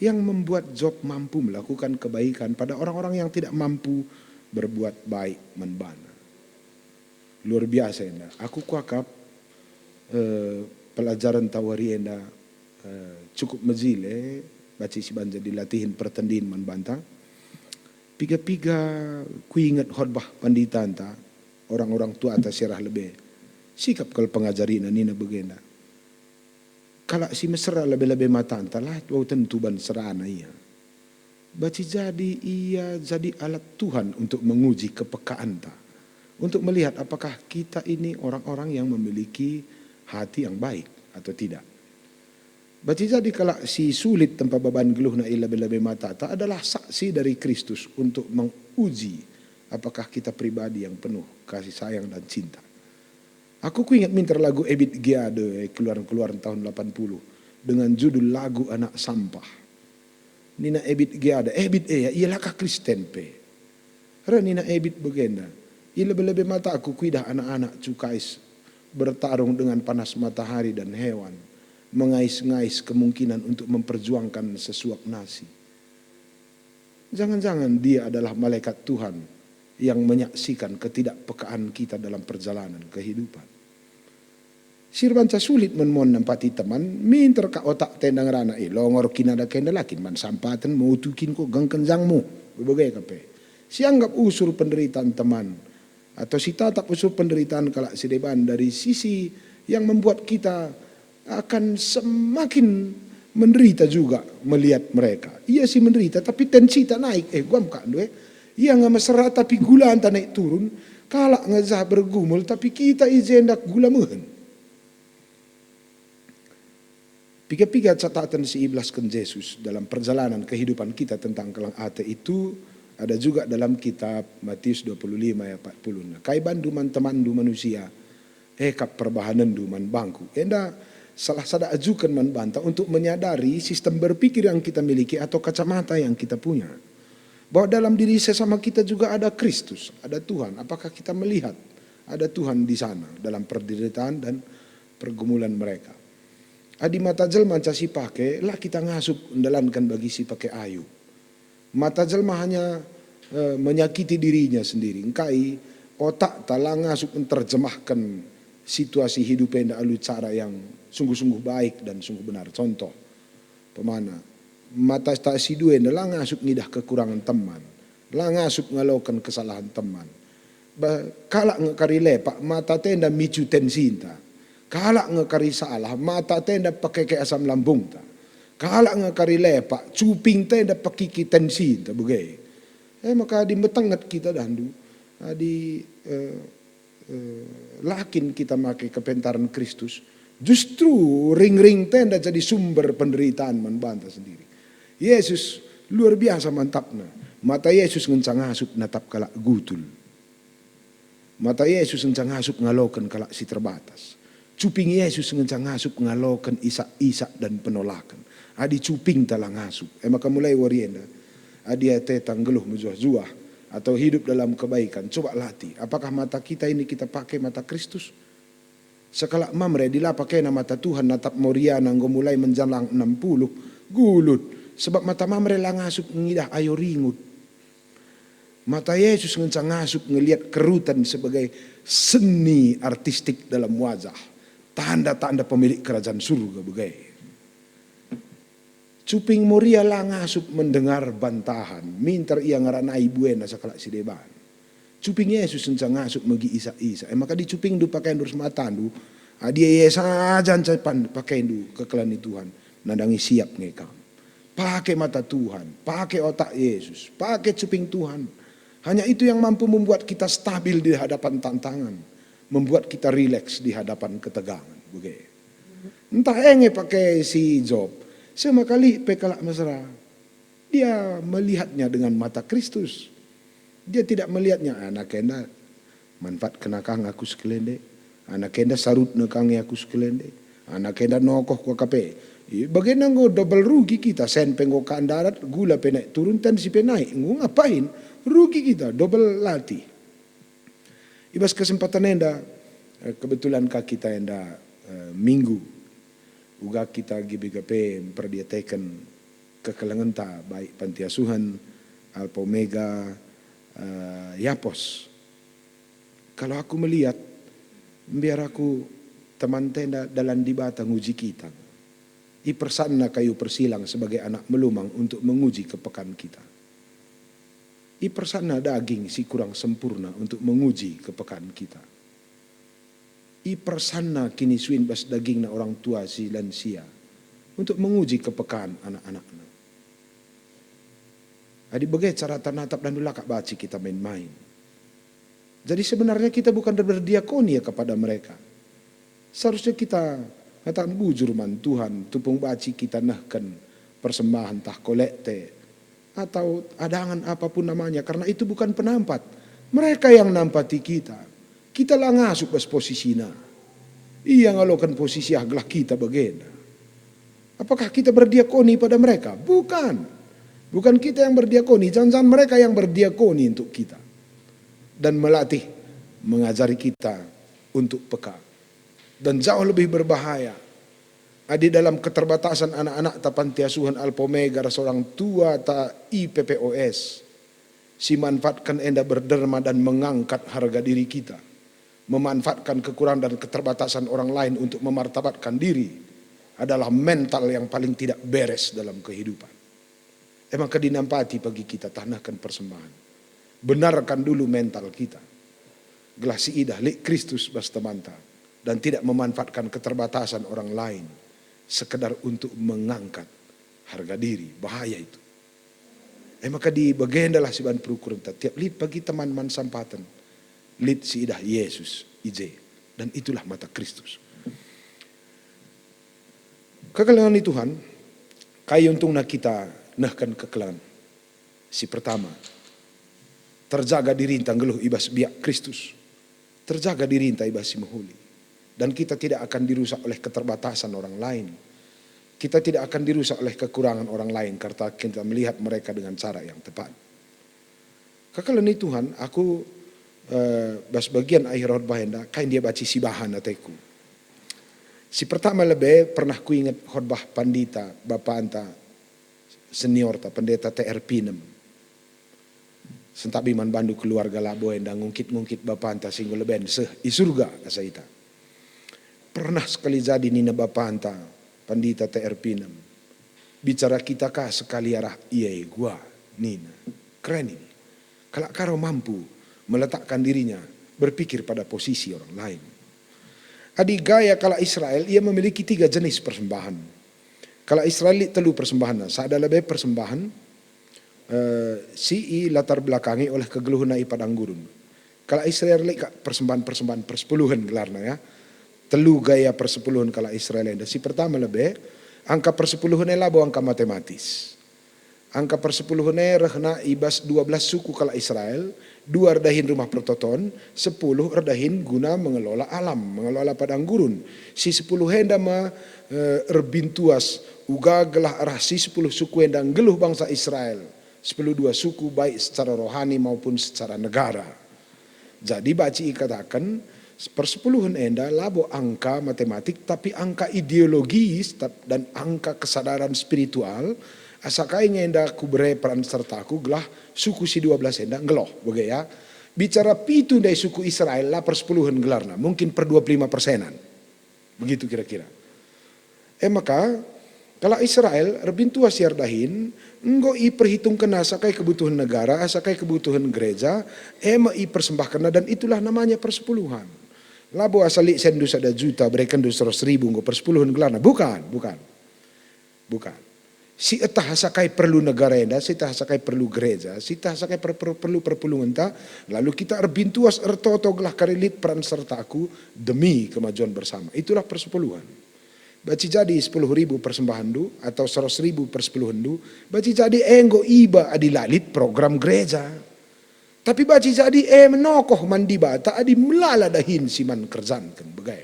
yang membuat Job mampu melakukan kebaikan pada orang-orang yang tidak mampu berbuat baik man bana. Luar biasa enda. Aku kuakap, eh, pelajarenta wari enda, eh, cukup mejile, banci si banci jadi latihen pertendin man banta. Piga-piga kuinget khotbah panditanta, orang-orang tuata si arah lebe. Sikap kal pengajarina nina bagenda. Kalak si mesera lebe-lebe matanta, la wau tentu ban serana ia. Banci jadi ia jadi alat Tuhan untuk menguji kepekaanta, untuk melihat apakah kita ini orang-orang yang memiliki hati yang baik atau tidak. Banci jadi kalak si sulit tempa baban geluhna i lebe-lebe matata adalah saksi dari Kristus untuk menguji apakah kita pribadi yang penuh kasih sayang dan cinta. Aku kuingat minter lagu Ebit G. Ade, keluaran-keluaran tahun delapan puluh, dengan judul lagu Anak Sampah. Nina Ebit G. Ade, Ebit e ya, ia la ka Kristen pe. Reh nina Ebit bagenda, i lebe-lebe mataku kuidah anak-anak Cukais bertarung dengan panas matahari dan hewan, mengais-ngais kemungkinan untuk memperjuangkan sesuak nasi. Jangan-jangan dia adalah malaikat Tuhan yang menyaksikan ketidakpekaan kita dalam perjalanan kehidupan. Si erbanca sulit mon-mon nempati teman, minter ka otak tendang rana, eh, longor kin ada kenda la kin man sampaten, mutu kin ko gengken jangmu, bebege ka pe. Si anggap usur penderitaan teman, atau si tatap usur penderitaan kalak si deban dari sisi yang membuat kita akan semakin menderita juga melihat mereka. Ia si menderita, tapi tensita naik. Eh, guam kak ndu, eh. Ia nge mesera, tapi gulanta naik turun. Kalak nge jah bergumul, tapi kita i jenda gula mehen. Piga-piga catatan si ibelasken Jesus dalam perjalanan kehidupan kita tentang keleng ate itu ada juga dalam kitab Matius dua puluh lima ayat empat puluh. Nah, kai bandu man temanndu manusia, e kap perbahanenndu man bangku. Enda salah sada ajuken man banta untuk menyadari sistem berpikir yang kita miliki atau kacamata yang kita punya. Bahwa dalam diri sesama kita juga ada Kristus, ada Tuhan. Apakah kita melihat ada Tuhan di sana dalam penderitaan dan pergumulan mereka? Adi mata jelma nca si pake, la kita ngasup ndalanken bagi si pake ayu. Mata jelma hanya, eh, menyakiti dirinya sendiri. Engkai otakta la ngasup nterjemahken situasi hidup enda alu cara yang sungguh-sungguh baik dan sungguh benar. Contoh, pemana, mata ta si dua enda la ngasup ngidah kekurangan teman, la ngasup ngaloken kesalahan teman. Ba-, kalak nge kari lepak, mata tenda micu tensinta. Kalak nge kari salah, mata tenda pekeke asam lambungta. Kalak nge kari lepak, cuping tenda pekiki tensinta bage. E maka adi metenget kita dahndu, adi, eh, eh, la kin kita make kepentaren Kristus, justru ring-ring tenda jadi sumber penderitaan man banta sendiri. Yesus luar biasa mantapna. Mata Yesus ngenca ngasup natap kalak gutul. Mata Yesus ngenca ngasup ngaloken kalak si terbatas. Cuping Yesus ngenca ngasup ngaloken isak-isak dan penolaken. Adi cupingta la ngasup, e maka mulai wari enda, adi ateta nggeluh mejuah-juah atau hidup dalam kebaikan, coba latih. Apakah mata kita ini kita pake mata Kristus? Sekalak Mamre, dilapa kena mata Tuhan natap Moria enggo mulai menjelang enam puluh, gulut, sebab mata Mamre la ngasup ngidah ayo ringut. Mata Yesus ngenca ngasup ngeliat kerutan sebagai seni artistik dalam wajah, tanda-tanda pemilik kerajaan surga bage. Cuping Moria la ngasup mendengar bantahan, minter ia ngeranai buena sekalak si deban. Cuping Yesus ngenca ngasup megi isak-isak. E maka adi cupingndu pakendu ras matandu, adi e saja nca pan pakendu kekelengen Tuhan, nandangi siap nge kam. Pake mata Tuhan, pake otak Yesus, pake cuping Tuhan. Hanya itu yang mampu membuat kita stabil di hadapan tantangan, membuat kita rileks di hadapan ketegangan. Bage. Ntah e nge pake si Job, seh maka lit pe kalak mesera. Dia melihatnya dengan mata Kristus. Dia tidak melihatnya, "Anak enda manfaatken ka nge aku sekalende, anak enda sarutna ka nge aku sekalende, anak enda nokoh ka pe." I, bagenda enggo dobel rugi kita, sen pe enggo ka ndarat, gula pe naik turun, tensi pe naik, enggo ngapain? Rugi kita, dobel latih. I bas kesempatan enda, eh, kebetulan ka kita enda, eh, Minggu, uga kita G B K P mperdiateken kekelengenta, baik panti asuhen, Alpha Omega, eh, Yapos. Kalau aku melihat, mbiar aku teman tenda dalan Dibata nguji kita. Ipersanna kayu persilang sebagai anak melumang untuk menguji kepekan kita. Ipersanna daging si kurang sempurna untuk menguji kepekan kita. Ipersanna kinisuin bas dagingna orang tua si lansia untuk menguji kepekan anak-anakna. Adi bage carata natap dan dulaka baci kita main-main. Jadi sebenarnya kita bukan berdiakonia kepada mereka. Seharusnya kita ngataken bujur man Tuhan, tupung baci kita nehken persembahen tah kolekte, atau adangen apapun namanya, karena itu bukan penampat. Mereka yang nampati kita. Kita la ngasup bas posisina. Ia ngaloken posisi ah gelah kita bagenda. Apakah kita berdiakoni pada mereka? Bukan. Bukan kita yang berdiakoni, jangan-jangan mereka yang berdiakoni untuk kita. Dan melatih, mengajari kita untuk peka. Dan jauh lebih berbahaya, adi dalam keterbatasan anak-anakta panti asuhen Alpha Omega ras orang tuata i P P O S, si manfaatken enda berderma dan mengangkat harga diri kita, memanfaatkan kekurangan dan keterbatasan orang lain untuk memartabatkan diri adalah mental yang paling tidak beres dalam kehidupan. E maka dinampati pagi kita tah nehken persembahen. Benarkan dulu mental kita, gelah siidah lit Kristus bas temanta dan tidak memanfaatkan keterbatasan orang lain sekedar untuk mengangkat harga diri. Bahaya itu. E maka dibagendalah siban perukurenta, tiap lit bagi teman man sampaten, lit siidah Yesus i je, dan itulah mata Kristus. Kekelengen ni Tuhan, kai untungna kita nehken kekelengen? Si pertama, terjaga dirinta nggeluh i bas biak Kristus, terjaga dirinta i bas si mehuli, dan kita tidak akan dirusak oleh keterbatasan orang lain. Kita tidak akan dirusak oleh kekurangan orang lain karena kita melihat mereka dengan cara yang tepat. Kekelengen ni Tuhan, aku, eh, bas bagian akhir khotbah enda, kai ndia banci sibahan ateku. Si pertama lebe pernah kuinget khotbah pandita, bapanta, seniorta, Pendeta T R Pinem. Sentabi man bandu keluarga labo enda ngungkit-ngungkit bapanta si enggo leben seh i surga asa ita. Pernah sekali jadi nina bapanta, Pandita T R Pinem, "Bicara kita ka sekali arah ia e gua," nina. Keren ini. Kalak Karo mampu meletakkan dirinya berpikir pada posisi orang lain. Adi gaya kalak Israel, ia memiliki tiga jenis persembahan. Kalak Israel lit telu persembahanna. Sada lebe persembahan, eh, si ilatar belakangi oleh kegeluhenna i padang gurun. Kalak Israel lit kap persembahan-persembahan persepuluhen gelarna, ya. Telu gaya persepuluhen kalak Israel enda. Si pertama lebe, angka persepuluhen e labo angka matematis. Angka persepuluhen e rehna i bas dua belas suku kalak Israel, dua erdahin Rumah Pertoton, sepuluh erdahin guna mengelola alam, mengelola padang gurun. Si sepuluh enda me, eh, erbintuas uga gelah arah si sepuluh suku enda nggeluh bangsa Israel, sepuluh dua suku, baik secara rohani maupun secara negara. Jadi banci ikataken, persepuluhen enda labo angka matematik, tapi angka ideologis tap-, dan angka kesadaran spiritual, asa kai nge enda kubere peran sertaku gelah suku si dua belas enda nggeluh, bage ya. Bicara pitu ndai suku Israel la persepuluhen gelarna, mungkin per dua puluh lima persenan. Begitu kira-kira. E maka, kalak Israel erbintuas si erdahin, enggo iperhitungkenna asa kai kebutuhen negara, asa kai kebutuhen gereja, e me ipersembahkenna, dan itulah namanya persepuluhan. Labo asa lit sendu sada juta, berekenndu seratus ribu enggo persepuluhen gelarna. Bukan, bukan. Bukan. Sietah asa kai perlu negara enda, sietah asa kai perlu gereja, sietah asa kai per-, per-, perlu perpulungenta, lalu kita erbintuas ertoto gelah kari lit peran sertaku demi kemajuan bersama. Itulah persepuluhan. Banci jadi sepuluh ribu persembahenndu atau seratus ribu persepuluhenndu, banci jadi enggo iba adi la lit program gereja. Tapi banci jadi e menokoh man Dibata adi melala dahin si man kerjanken bage.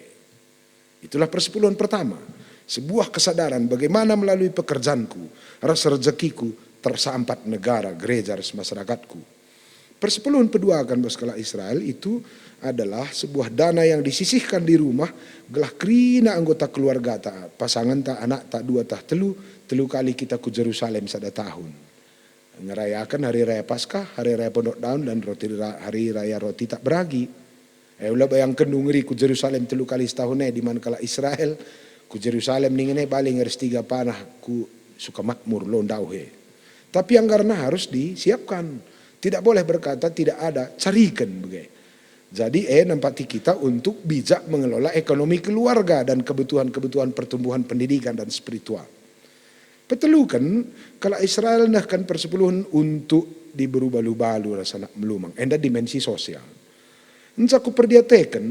Itulah persepuluhen pertama, sebuah kesadaran bagaimana melalui pekerjaanku ras rejekiku tersampat negara, gereja, ras masyarakatku. Persepuluhen peduaken bas kalak Israel itu adalah sebuah dana yang disisihkan di rumah gelah kerina anggota keluargata, pasangenta, anakta, dua tah telu, telu kali kita ku Jerusalem sada tahun. Ngerayaken Hari Raya Paskah, Hari Raya Pondok Daun, dan roti ra-, Hari Raya Roti Tak Beragi. E, ula bayangken ngeri ku Jerusalem telu kali setahun e, diman kalak Israel ku Jerusalem ningen e bali nge ras tiga panah ku Sukamakmur, lo ndauh e. Tapi anggaranna harus disiapkan. Tidak boleh berkata tidak ada, cariken bage. Jadi, e, nampati kita untuk bijak mengelola ekonomi keluarga dan kebutuhan-kebutuhan pertumbuhan pendidikan dan spiritual. Peteluken, kalak Israel nehken persepuluhen untuk diberu balu-balu ras anak melumang, enda dimensi sosial. Enca kuperdiateken,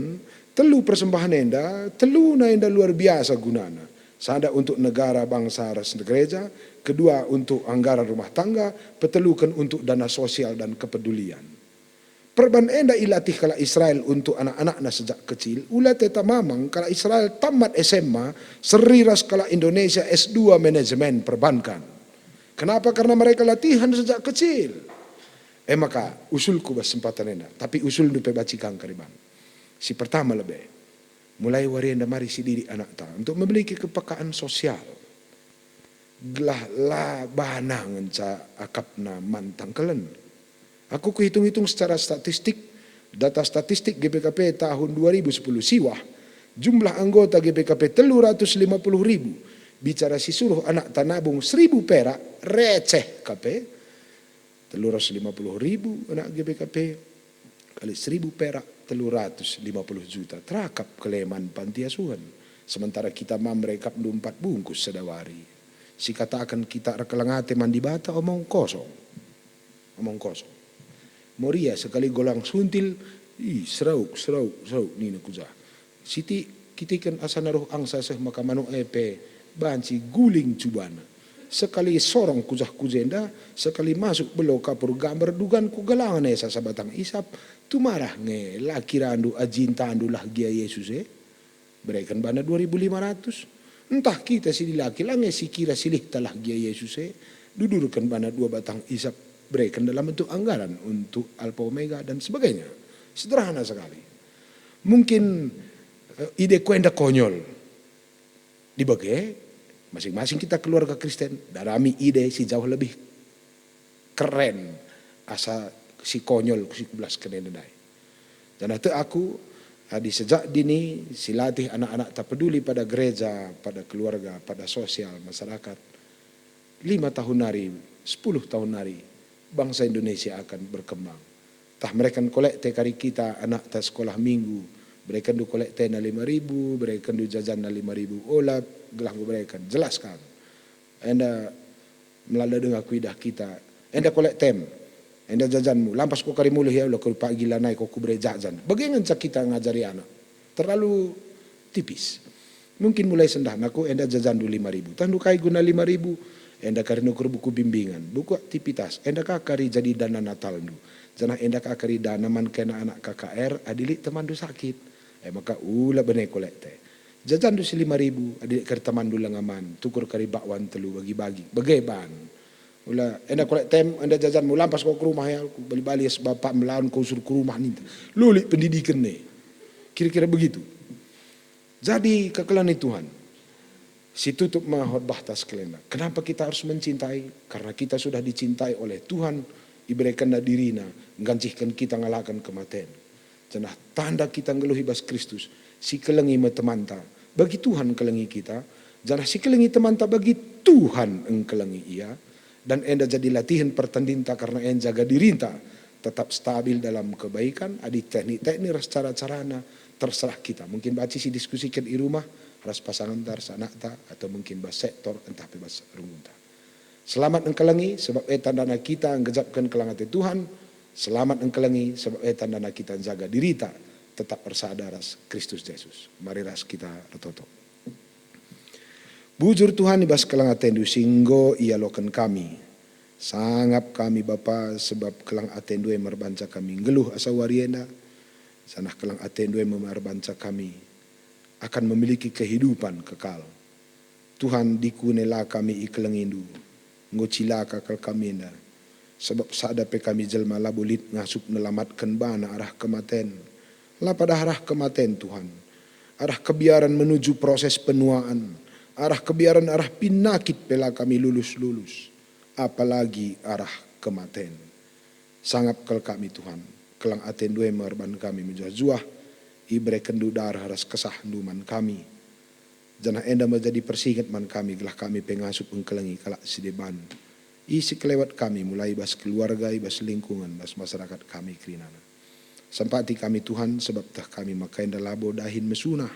telu persembahen enda, teluna enda luar biasa gunana. Sada untuk negara, bangsa, ras gereja, kedua untuk anggaran rumah tangga, peteluken untuk dana sosial dan kepedulian. Perban enda ilatih kalak Israel untuk anak-anakna sejak kecil, ula teta mamang kalak Israel tamat S M A, seri ras kalak Indonesia S dua manajemen perbankan. Kenapa? Karena mereka latihan sejak kecil. E maka, usulku bas sempatan enda, tapi usulndu pe banci kang kariban. Si pertama lebe, mulai wari enda mari sididik anakta untuk memiliki kepekaan sosial. Gelah la bana ngenca akapna man tangkelen. Aku kuhitung-hitung secara statistik, data statistik G B K P tahun dua ribu sepuluh siwah, jumlah anggota G B K P telu ratus lima puluh ribu. Bicara si suruh anakta nabung seribu perak, receh ka pe. Telu ratus lima puluh ribu anak G B K P, kali seribu perak, telu ratus lima puluh juta. Terakap keleman panti asuhen. Sementara kita mam rekapndu empat bungkus sada wari. Sikataken kita erkeleng ate man Dibata omong kosong. Omong kosong. Moria sekali golang suntil, ih, serauk, serauk, serauk, nina ku jah. Siti kitiken asa naruh angsa seh maka manuk e pe banci guling cubana. Sekali sorong ku jah ku jenda, sekali masuk belo kapur gambar dugan ku galangen e sasa batang isap, tumarah nge la kirandu ajintandu lah gia Yesus e. Bereken bana dua ribu lima ratus. Ntah kita si dilaki la nge sikira silihta lah gia Yesus e, dudurken bana dua batang isap, bereken dalam bentuk anggaran untuk Alfa Omega dan sebagainya. Sederhana sekali. Mungkin, eh, ide ku enda konyol. Dibage, masing-masing kita keluarga Kristen, darami ide si jauh lebih keren asa si konyol si kubelasken enda ndai. Janah tek aku, adi sejak dini silatih anak-anakta peduli pada gereja, pada keluarga, pada sosial, masyarakat, lima tahun nari, sepuluh tahun nari, bangsa Indonesia akan berkembang. Tah mereken kolekte kari kita anakta sekolah minggu, berekenndu kolektena lima ribu, berekenndu jajanna lima ribu, ola gelah enggo bereken, jelas kam. Enda melala denga kuidah kita. Enda kolektem, enda jajanmu, lampas ko kari mulih ya, ula ko pagi lanai ko kubere jajan. Bage ngenca kita ngajari anak. Terlalu tipis. Mungkin mulai sendah, naku, enda jajanndu lima ribu. Tahndu kai guna lima ribu? Enda kari nukur buku bimbingan, buku aktivitas, enda ka kari jadi dana Natalndu. Janah enda ka kari dana man kena anak K K R adi lit temanndu sakit. E maka ula bene kolekte. Jajanndu si lima ribu, adi lit kari temanndu langa man, tukur kari bakwan telu bagi-bagi. Bage ban. Ula, enda kolektem, enda jajanmu, lampas ko ke rumah ya, bali-bali es bapa melawan ko usur ke rumah ninta. Lulik pendidiken ne. Kira-kira begitu. Jadi, kekelengen Tuhan, si tutup me khotbahta sekalenda. Kenapa kita harus mencintai? Karena kita sudah dicintai oleh Tuhan, iberekenNa diriNa, ngganjihken kita ngalaken kematen. Janah tanda kita nggeluh i bas Kristus, sikelengi me temanta. Bagi Tuhan kelengi kita, janah sikelengi temanta bagi Tuhan engkelengi ia, dan enda jadi latihen pertendinta kerna e njaga dirinta tetap stabil dalam kebaikan, adi teknik-teknik ras cara-carana terserah kita. Mungkin banci sidiskusiken i rumah ras pasangenta ras anakta, atau mungkin bas sektor ntah pe bas runggunta. Selamat engkelengi, sebab e tandana kita nggejapken kelang ate Tuhan. Selamat engkelengi, sebab e tandana kita njaga dirita tetap ersada ras Kristus Jesus. Mari ras kita ertoto. Bujur Tuhan, i bas kelang ateNdu si enggo ialoken kami. Sangap kami, Bapa, sebab kelang ateNdu e merbanca kami nggeluh asa wari enda, janah kelang ateNdu e me merbanca kami akan memiliki kehidupan kekal. Tuhan, dikune la kami ikelengiNdu, enggo cilaka kal kami enda. Sebab sada pe kami jelma labo lit ngasup nelamatken bana arah kematen. La padah arah kematen, Tuhan. Arah kebiaren menuju proses penuaan. Arah kebiaren, arah pinakit pe la kami lulus-lulus. Apalagi arah kematen. Sangap kal kami, Tuhan. Kelang ateNdu e me erban kami mejuah-juah. IberekenNdu dareh ras kesahNdu man kami. Janah enda me jadi persinget man kami gelah kami pe ngasup engkelengi kalak si deban. Isi kelewat kami, mulai i bas keluarga, i bas lingkungan, bas masyarakat kami kerinana. Sempati kami, Tuhan, sebab teh kami maka enda labo dahin mesunah,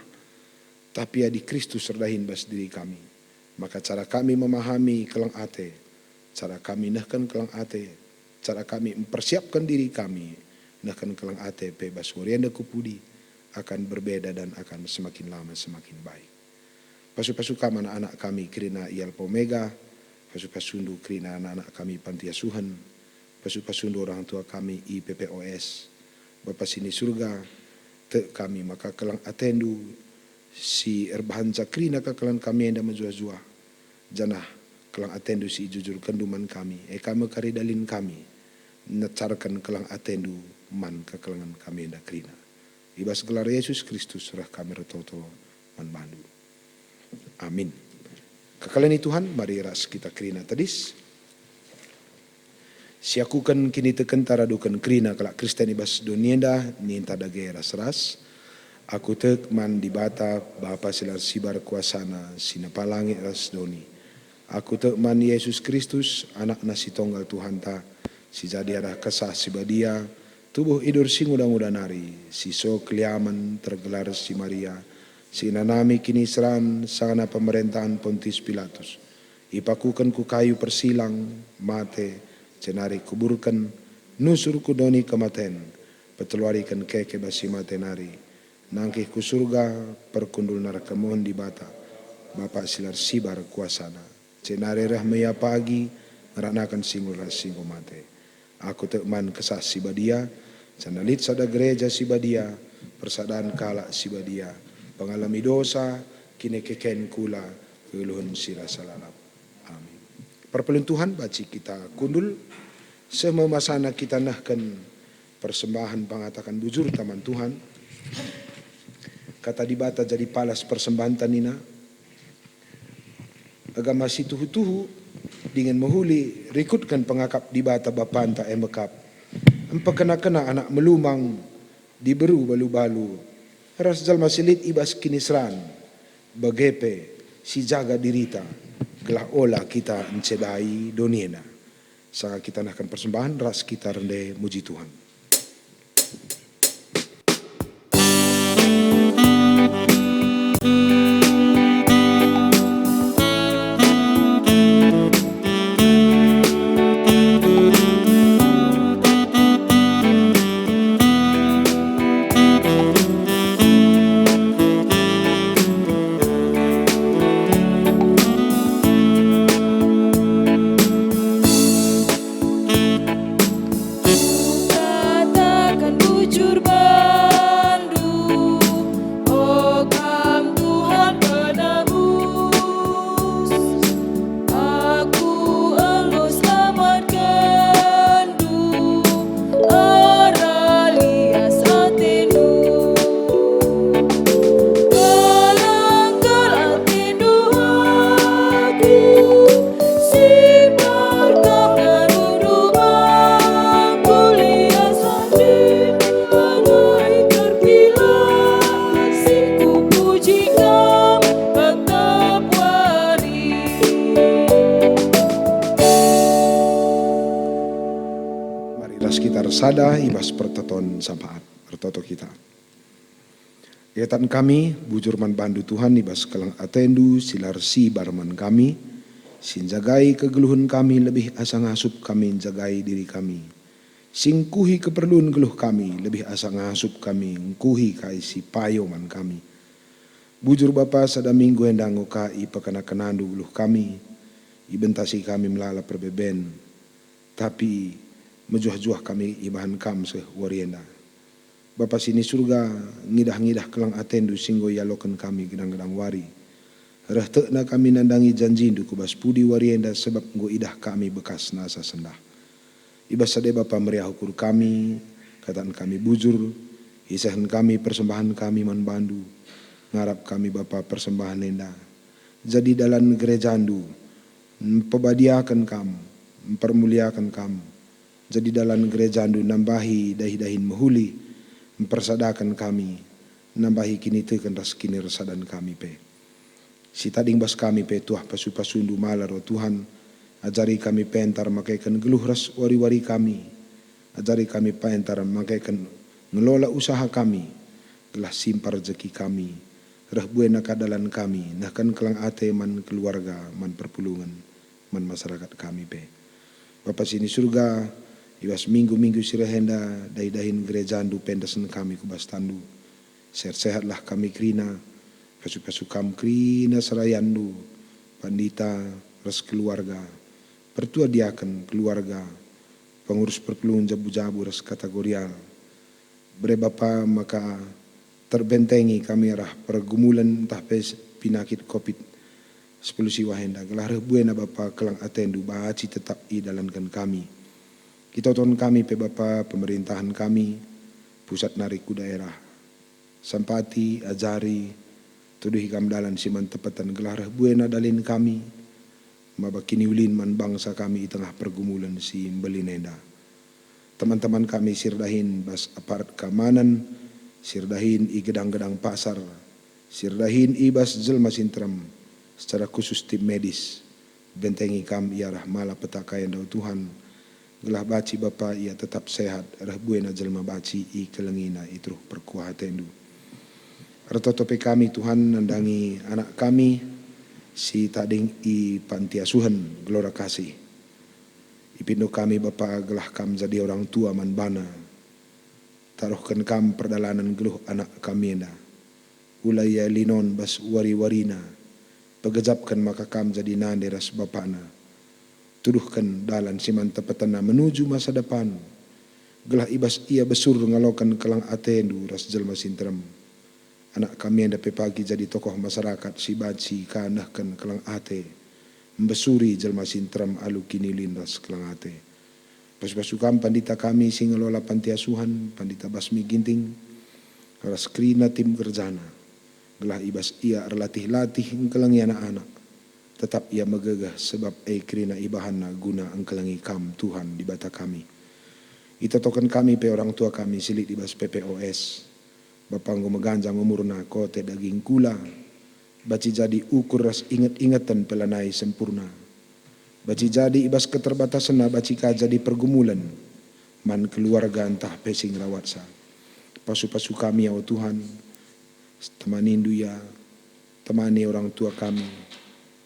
tapi adi Kristus erdahin bas diri kami, maka cara kami memahami kelang ate, cara kami nehken kelang ate, cara kami mempersiapken diri kami nehken kelang ate pe bas wari enda ku pudi akan berbeda dan akan semakin lama semakin baik. Pasu-pasu Kam anak-anak kami kerina i Alfa Omega, pasu-pasuNdu kerina anak-anak kami panti asuhen, pasu-pasuNdu orang tua kami i P P O S. Bapa si ni Surga, tek kami maka kelang ateNdu si erbahanca kerina kekelengen kami enda mejuah-juah, janah kelang ateNdu si ijujurkenNdu man kami, e ka me kari dalin kami necarken kelang ateNdu man kekelengen kami enda kerina. I bas gelar Yesus Kristus reh kami ertoto man baNdu. Amin. Kekelengen Tuhan, mari ras kita kerina tedis. Siakuken kinitekenta raduken kerina kalak Kristen i bas doni enda, ninta dage ras-ras. Aku tek man Dibata, Bapa si la sibar kuasaNa, si nepa langit ras doni. Aku tek man Yesus Kristus, AnakNa si Tonggal Tuhanta, Si jadi arah Kesah Si Badia, tubuh idur si nguda-nguda nari, si so keliamen tergelar si Maria, si inanami kiniseran sangana pemerentahen Pontius Pilatus. Ipakuken ku kayu persilang, mate, jenari kuburken, nusur ku doni kematen, peteluariken keke bas si mate nari. Nangkih ku Surga, perkundul neraka muhun Dibata, Bapa si la ersibar kuasaNa. Jenari reh me ia pagi, ngeranaken si nggo ras si enggo mate. Aku tek man Kesah Si Badia, janah lit sada gereja si badia, persadan kalak si badia, pengalemi dosa, kinekeken kula, kegeluhen si rasa lalap. Amin. Perpulungen Tuhan, banci kita kundul, seh me masana kita nehken persembahen pengataken bujurta man Tuhan. Kata Dibata jadi palas persembahenta nina, agama si tuhu-tuhu dingen mehuli rikutken pengakap Dibata Bapanta e mekap, mpekena-kena anak melumang, diberu balu-balu, ras jelma si lit i bas kiniseran, bage pe si jaga dirita, gelah ola kita ncedai doni enda. Sanga kita nehken persembahen ras kita rende muji Tuhan. Kukataken bujur bandu, o kam Tuhan penebus, aku enggo selamatken. Arah lias atendu, keleng-keleng atendu aku, si pertama nunduk aku lias atendu, anak terpilih si kupuji Kam tetap wari. Mari ras kita ersada i bas pertoton sampaat. Ertoto kita. Iakap kami bujur man bandu Tuhan i bas keleng atendu si la ersibar man kami, si njagai kegeluhen kami lebih asa ngasup kami njagai diri kami, si ngkuhi keperlun geluh kami lebih asa ngasup kami ngkuhi kai si payo man kami. Bujur Bapa, sada minggu enda enggo ka ipekena-kenandu geluh kami, ibentasi kami melala perbeben. Tapi mejuah-juah kami ibahan Kam seh wari enda. Bapa si ni Surga, ngidah-ngidah keleng atendu si enggo ialoken kami gedang-gedang wari. Reh tekna kami nandangi janjindu ku bas pudi wari enda, sabap enggo idah kami bekas nasa sendah. I bas sada Bapa meriah ukur kami, kataken kami bujur, isehen kami persembahen kami man bandu. Ngarap kami Bapa persembahen enda jadi dalan gerejandu, mpebadiaken Kam, mpermuliaken Kam, jadi dalan gerejandu nambahi dahi-dahin mehuli, mpersadaken kami, nambahi kiniteken ras kinirsadan kami pe. Si tading bas kami pe tuah pasu-pasundu malar, o Tuhan, ajari kami pentar makeken geluh ras wari-wari kami, ajari kami pentar makeken ngelola usaha kami, gelah simpar rejeki kami, reh buena ka dalan kami, nehken keleng ate man keluarga, man perpulungen, man masyarakat kami pe. Bapa si ni Surga, i bas minggu-minggu si reh enda, dahi-dahin gerejandu pendasen kami ku bas tandu. Sehat-sehatlah kami kerina, pasu-pasu Kam kerina serayandu, pandita ras keluarga, pertua diaken keluarga, pengurus perpulungen jabu-jabu ras kategorial. Bere Bapa maka terbentengi kami arah pergumulen ntah pe pinakit covid sepuluh siwah enda, gelah reh buena Bapa keleng atendu banci tetap idalanken kami. Itoton kami pe Bapa pemerintahen kami, pusat nari ku daerah. Sampati, ajari, tuduhi Kam dalan si man tepeten gelah reh buena dalin kami, maba kiniulin man bangsa kami i tengah pergumulen si mbelin enda. Teman-teman kami si erdahin bas aparat keamanan, si erdahin i gedang-gedang pasar, si erdahin i bas jelma si nterem, secara khusus tim medis, bentengi Kam i arah mala petaka enda, o Tuhan. gelah banci Bapa ia tetap sehat, reh buena jelma banci ikelengina i teruh perkuah atendu. Ertoto pe kami, Tuhan, nandangi anak kami si tading i panti asuhen Gelora Kasih. Ipindoh kami, Bapa, gelah Kam jadi orang tua man bana. Taruhken Kam perdalanen geluh anak kami enda. Ula ia linon bas wari-warina. Pegejapken maka Kam jadi nande ras bapana. Tuduhken dalan si man tepetenna menuju masa depan, gelah i bas ia besur ngaloken kelang atendu ras jelma si nterem. Anak kami enda pe pagi jadi tokoh masyarakat si banci ka nehken kelang ate, mbesuri jelma si nterem alu kiniulin ras kelang ate. Pasu-pasu Kam pandita kami si ngelola panti asuhan, Pandita Basmi Ginting, ras kerina tim kerjana, gelah i bas ia erlatih-latih engkelengi anak-anak. Tetap ia megegeh, sebab e kerina ibahanna guna engkelengi Kam, Tuhan Dibata kami. Itetoken kami pe orang tua kami si lit i bas P P O S. Bapa enggo meganjang umurna, kote daging kula. Banci jadi ukur ras inget-ingeten pe lanai sempurna. Banci jadi i bas keterbatasenna banci ka jadi pergumulen man keluarga ntah pe si ngerawatsa. Pasu-pasu kami, ya Tuhan, temanindu ia, temani orang tua kami,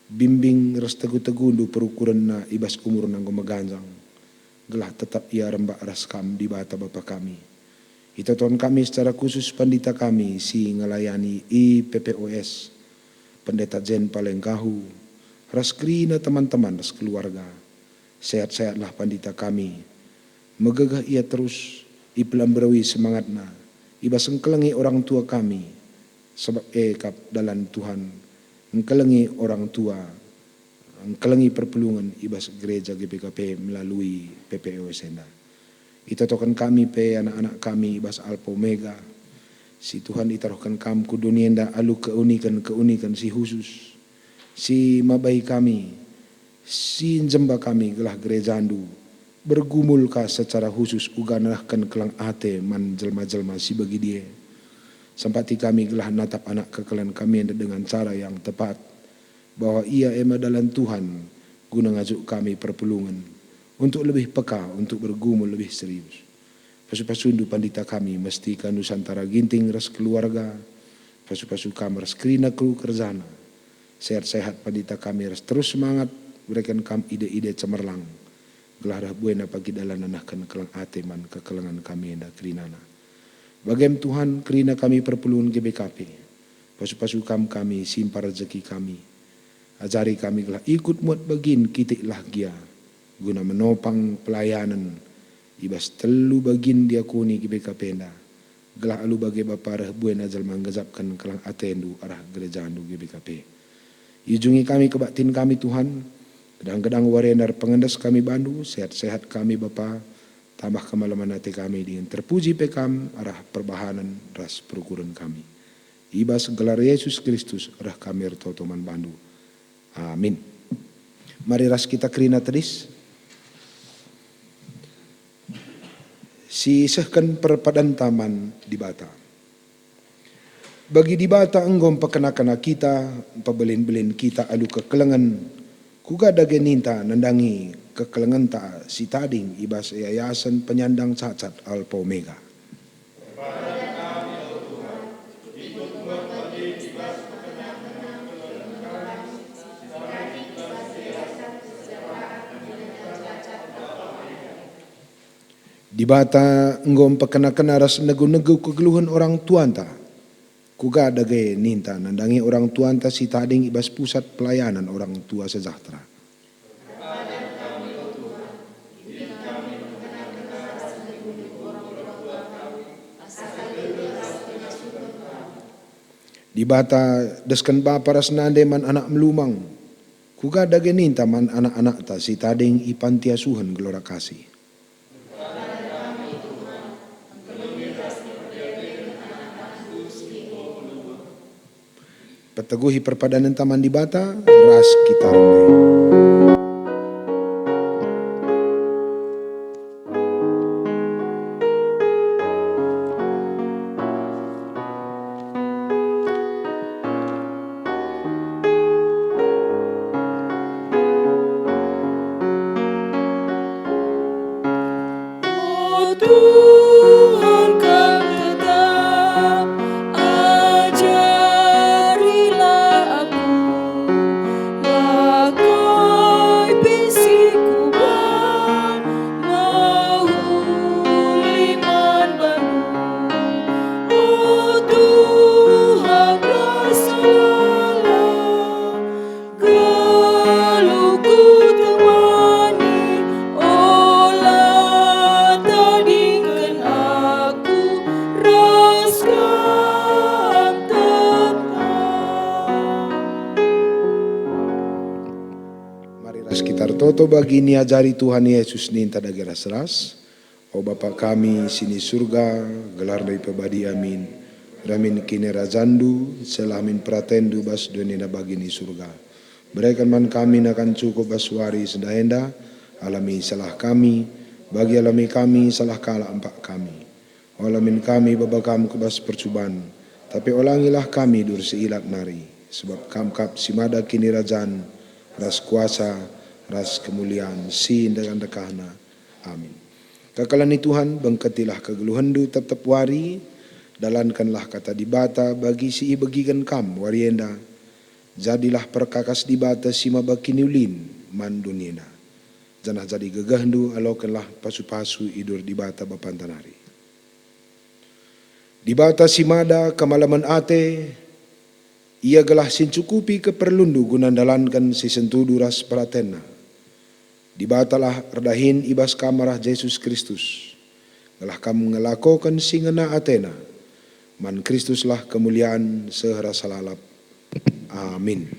bimbing ras tegu-tegundu perukurenna i bas umurna enggo meganjang, gelah tetap ia rembak ras Kam, Dibata Bapa kami. Itetoken kami secara khusus pandita kami si ngelayani i P P O S, Pendeta Jen Palengkahu, ras kerina teman-teman ras keluarga. Sehat-sehatlah pandita kami. Megegeh ia terus, ipelemberui semangatna, i bas engkelengi orang tua kami, sabap e kap dalan Tuhan, engkelengi orang tua, engkelengi perpulungen i bas gereja G B K P melalui P P O S enda. Itetoken kami pe anak-anak kami i bas Alpha Omega, si Tuhan itaruhken Kam ku doni enda alu keuniken-keuniken si khusus, si mabai kami, si njemba kami gelah gerejaNdu bergumul ka secara khusus uga nerehken kelang ate man jelma-jelma si begidie. Sempati kami gelah natap anak kekelen kami enda dengan cara yang tepat, bahwa ia e me dalan Tuhan guna ngajuk kami perpulungen untuk lebih peka, untuk bergumul lebih serius. Pasu-pasuNdu pandita kami, mestika Nusantara Ginting ras keluarga, pasu-pasu Kam ras kerina kru kerjana. Sehat-sehat pandita kami ras terus semangat, bereken Kam ide-ide cemerlang, gelah reh buena pagi dalan nehken kelang ate man kekelengen kami enda kerinana. Bagem Tuhan, kerina kami perpulungen G B K P, pasu-pasu Kam kami, simpa rejeki kami. Ajari kami gelah ikut muat bagin kitiklah gia, guna menopang pelayanen i bas telu bagin diakoni G B K P enda, gelah alu bage Bapa reh buena jelma nggejapken kelang ateNdu arah gerejaNdu G B K P. Iujungi kami kebaktin kami, Tuhan, gedang-gedang wari enda erpengendes kami bandu, sehat-sehat kami, Bapa, tambah kemalemen ate kami dingen terpuji pe Kam arah perbahanen ras perukuren kami. I bas gelar Yesus Kristus reh kami ertoto man bandu. Amin. Mari ras kita kerina tedis. Siisehken perpadanta man Dibata. Bagi Dibata enggo mpekena-kena kita, mpebelin-belin kita alu kekelengen, kuga dage ninta nandangi kekelengenta si tading i bas yayasen penyandang cacat Alpha Omega. Dibata enggo mpekena-kena ras negu-negu kegeluhen orang tuanta. Kuga dage ninta nandangi orang tuanta si tading i bas pusat pelayanan orang tua sejahtera. Dibata desken bapa ras nande man anak melumang. Kuga dage ninta man anak-anakta si tading i panti asuhen Gelora Kasih. Peteguhi perpadanenta man Dibata ras kita rende. Mari ras kita ertoto bagi niajari Tuhan Yesus ninta dage ras-ras. O Bapa kami si ni Surga, gelarNdu ipebadia min. Reh min kinirajanNdu, seh lah min peratenNdu bas doni nina bagi ni Surga. Bereken man kami nakan cukup bas wari si enda-enda, alami salah kami, bagi alami kami salah kalak empak kami. Ola min kami baba Kam ku bas percuban, tapi olangilah kami dur si ilat nari, sebab Kam kap si mada kinirajan, ras kuasa, ras kemulian si ndekah-ndekahna. Amin. Kekalen ni Tuhan, bengketilah kegeluhenNdu tep-tep wari, dalankenlah kata Dibata bagi si ibegiken Kam wari enda. Jadilah perkakas Dibata si maba kiniulin man dunina, janah jadi gegehndu alokenlah pasu-pasu idur Dibata Bapanta nari. Dibata si mada kemalemen ate, Ia gelah si ncukupi keperlundu guna ndalanken si sentudu ras peratenNa. Dibatalah erdahin i bas kam arah Jesus Kristus, gelah kam ngelakoken si ngena ateNa. Man Kristuslah kemulian seh rasa lalap. Amin.